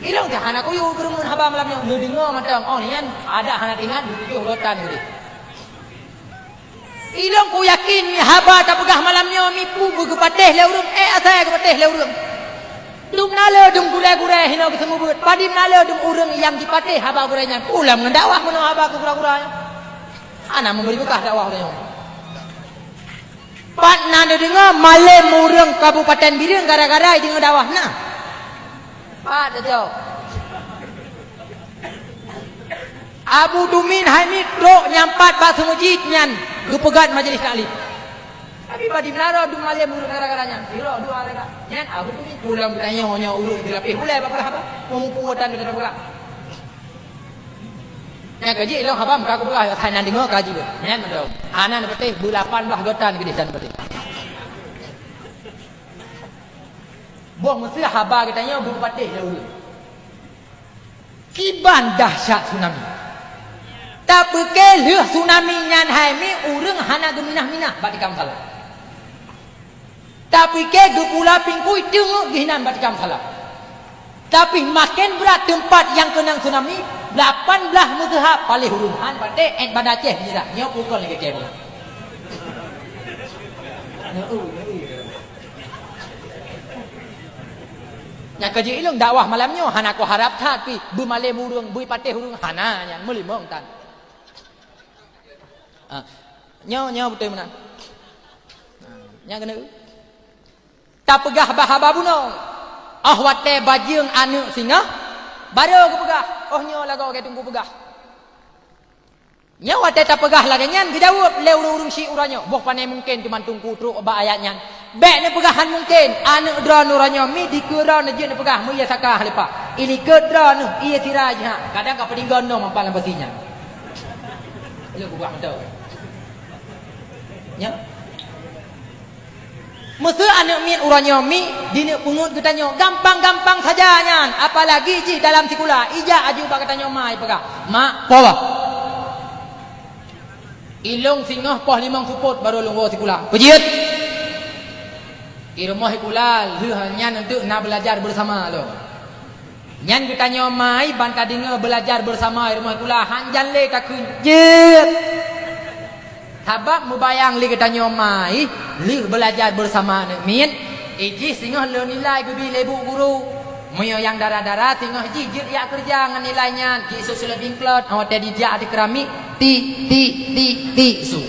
Ilong teuh hana kuyue keureumeun haba malam nyoe, neudeungoe mantong, oh nyan adak hana teuingat, beutujoh rotan keudeh. Ilong kuyakin haba tapeugah malam nyoe mipu beugeupatéh lé ureuëng, eh asai geupatéh lé ureuëng. Dum na le dum gurée-gurée hinoe geuseumeubeuet, padum na le dum ureuëng nyang jipatéh haba gurée nyan, pulang ngon dakwah meunoe haba keu gura-gura nyan. Hana meubri beukah dakwah ureuëng nyoe. Pat na neudeungoe malem ureuëng Kabupaten Bireung gara-gara jideungoe dakwah na. Pat teuh. Abu Dumin hai miet trok nyang pat bak seumeujid nyan geupeugét majelis taklim. Tapi badi meunaro dum malem ureuëng gara-gara nyan. Sirok dua rega. Nyan Abu Dumin pulang tanyong nyoe ureuëng dilapeh ulée bak peurah apa? Peumupu tan keuneuk peurah. Nyang ka jih ilong haba meuka kupeugah, hana deungoe ka jih. Nyan mantong. Hana neupatéh beulapan blaih gotan keudeh tan patéh. Boh meuseu haba geutanyoe beupatéh lé ureuëng. Kiban dahsyat tsunami. Tapeuke lheueh tsunami nyan hai mi ureuëng hana geuminah-minah bak tikam salah. Tapike geupula pingkui teungeuk geuh inan bak tikam salah. Tapi maken brat teumpat nyang keunong tsunami, lapan blaih meuseuhab paléh ureuëng han patéh ék Banda Aceh meunyeurah. Nyoe pukon lagée kée. Nyang ka jeuet ilong dakwah malam nyoe hana kuharab that pih beumalém ureuëng, beuipatéh ureuëng hana nyan meulimong tan. Ah, nyoe, nyoe beutôi meunan. Ah, nyang keuneuk tapeugah bah haba bunoe. Oh watée bajeueng aneuëk singoh, barô geupeugah, oh nyoe lagoe gét teungku peugah. Nyoe watée tapeugah lagée nyan geujaweueb lé ureuëng-ureuëng syiek uroe nyoe, boh pane mungken teuma teungku trok bak ayat nyan. Bék neupeugah han mungken, aneuëk droeneuh uroe nyoe mi dikeue droeneuh jeuet neupeugah meuié saka haleupah. Ilikot droeneuh ié sira jih ha, kadang ka peutinggon nyoe mampan lam basi nyan. Lé gubah mantong. Nyoe. Meuseu aneuëk miet uroe nyoe mi dineuk peungeut geutanyoe gampang-gampang saja nyan, apalagi jih dalam sikula. Ijak aju bak geutanyoe ma ipeugah, "Mak, po bah." Ilong singoh poh limong seupôt barô lôn woe sikula. Peujeuet! I rumoh sikula lheueh nyan eunteuk na beulajar beusama lom. Nyan geutanyoe ma ban tadeungoe beulajar beusama i rumoh sikula han jan lé takheun jeuet. Sabab meubayang lé geutanyoe ma lheueh beulajar beusama aneuëk miet, ijih singoh le nilai geubi lé bu guru. Meunyoe nyang dara-dara singoh jih jeuet jak keureuja ngon nilai nyan, jisuet sulet bingklot, watée jijak ateueh keuramik, tik, tik, tik, tik, su.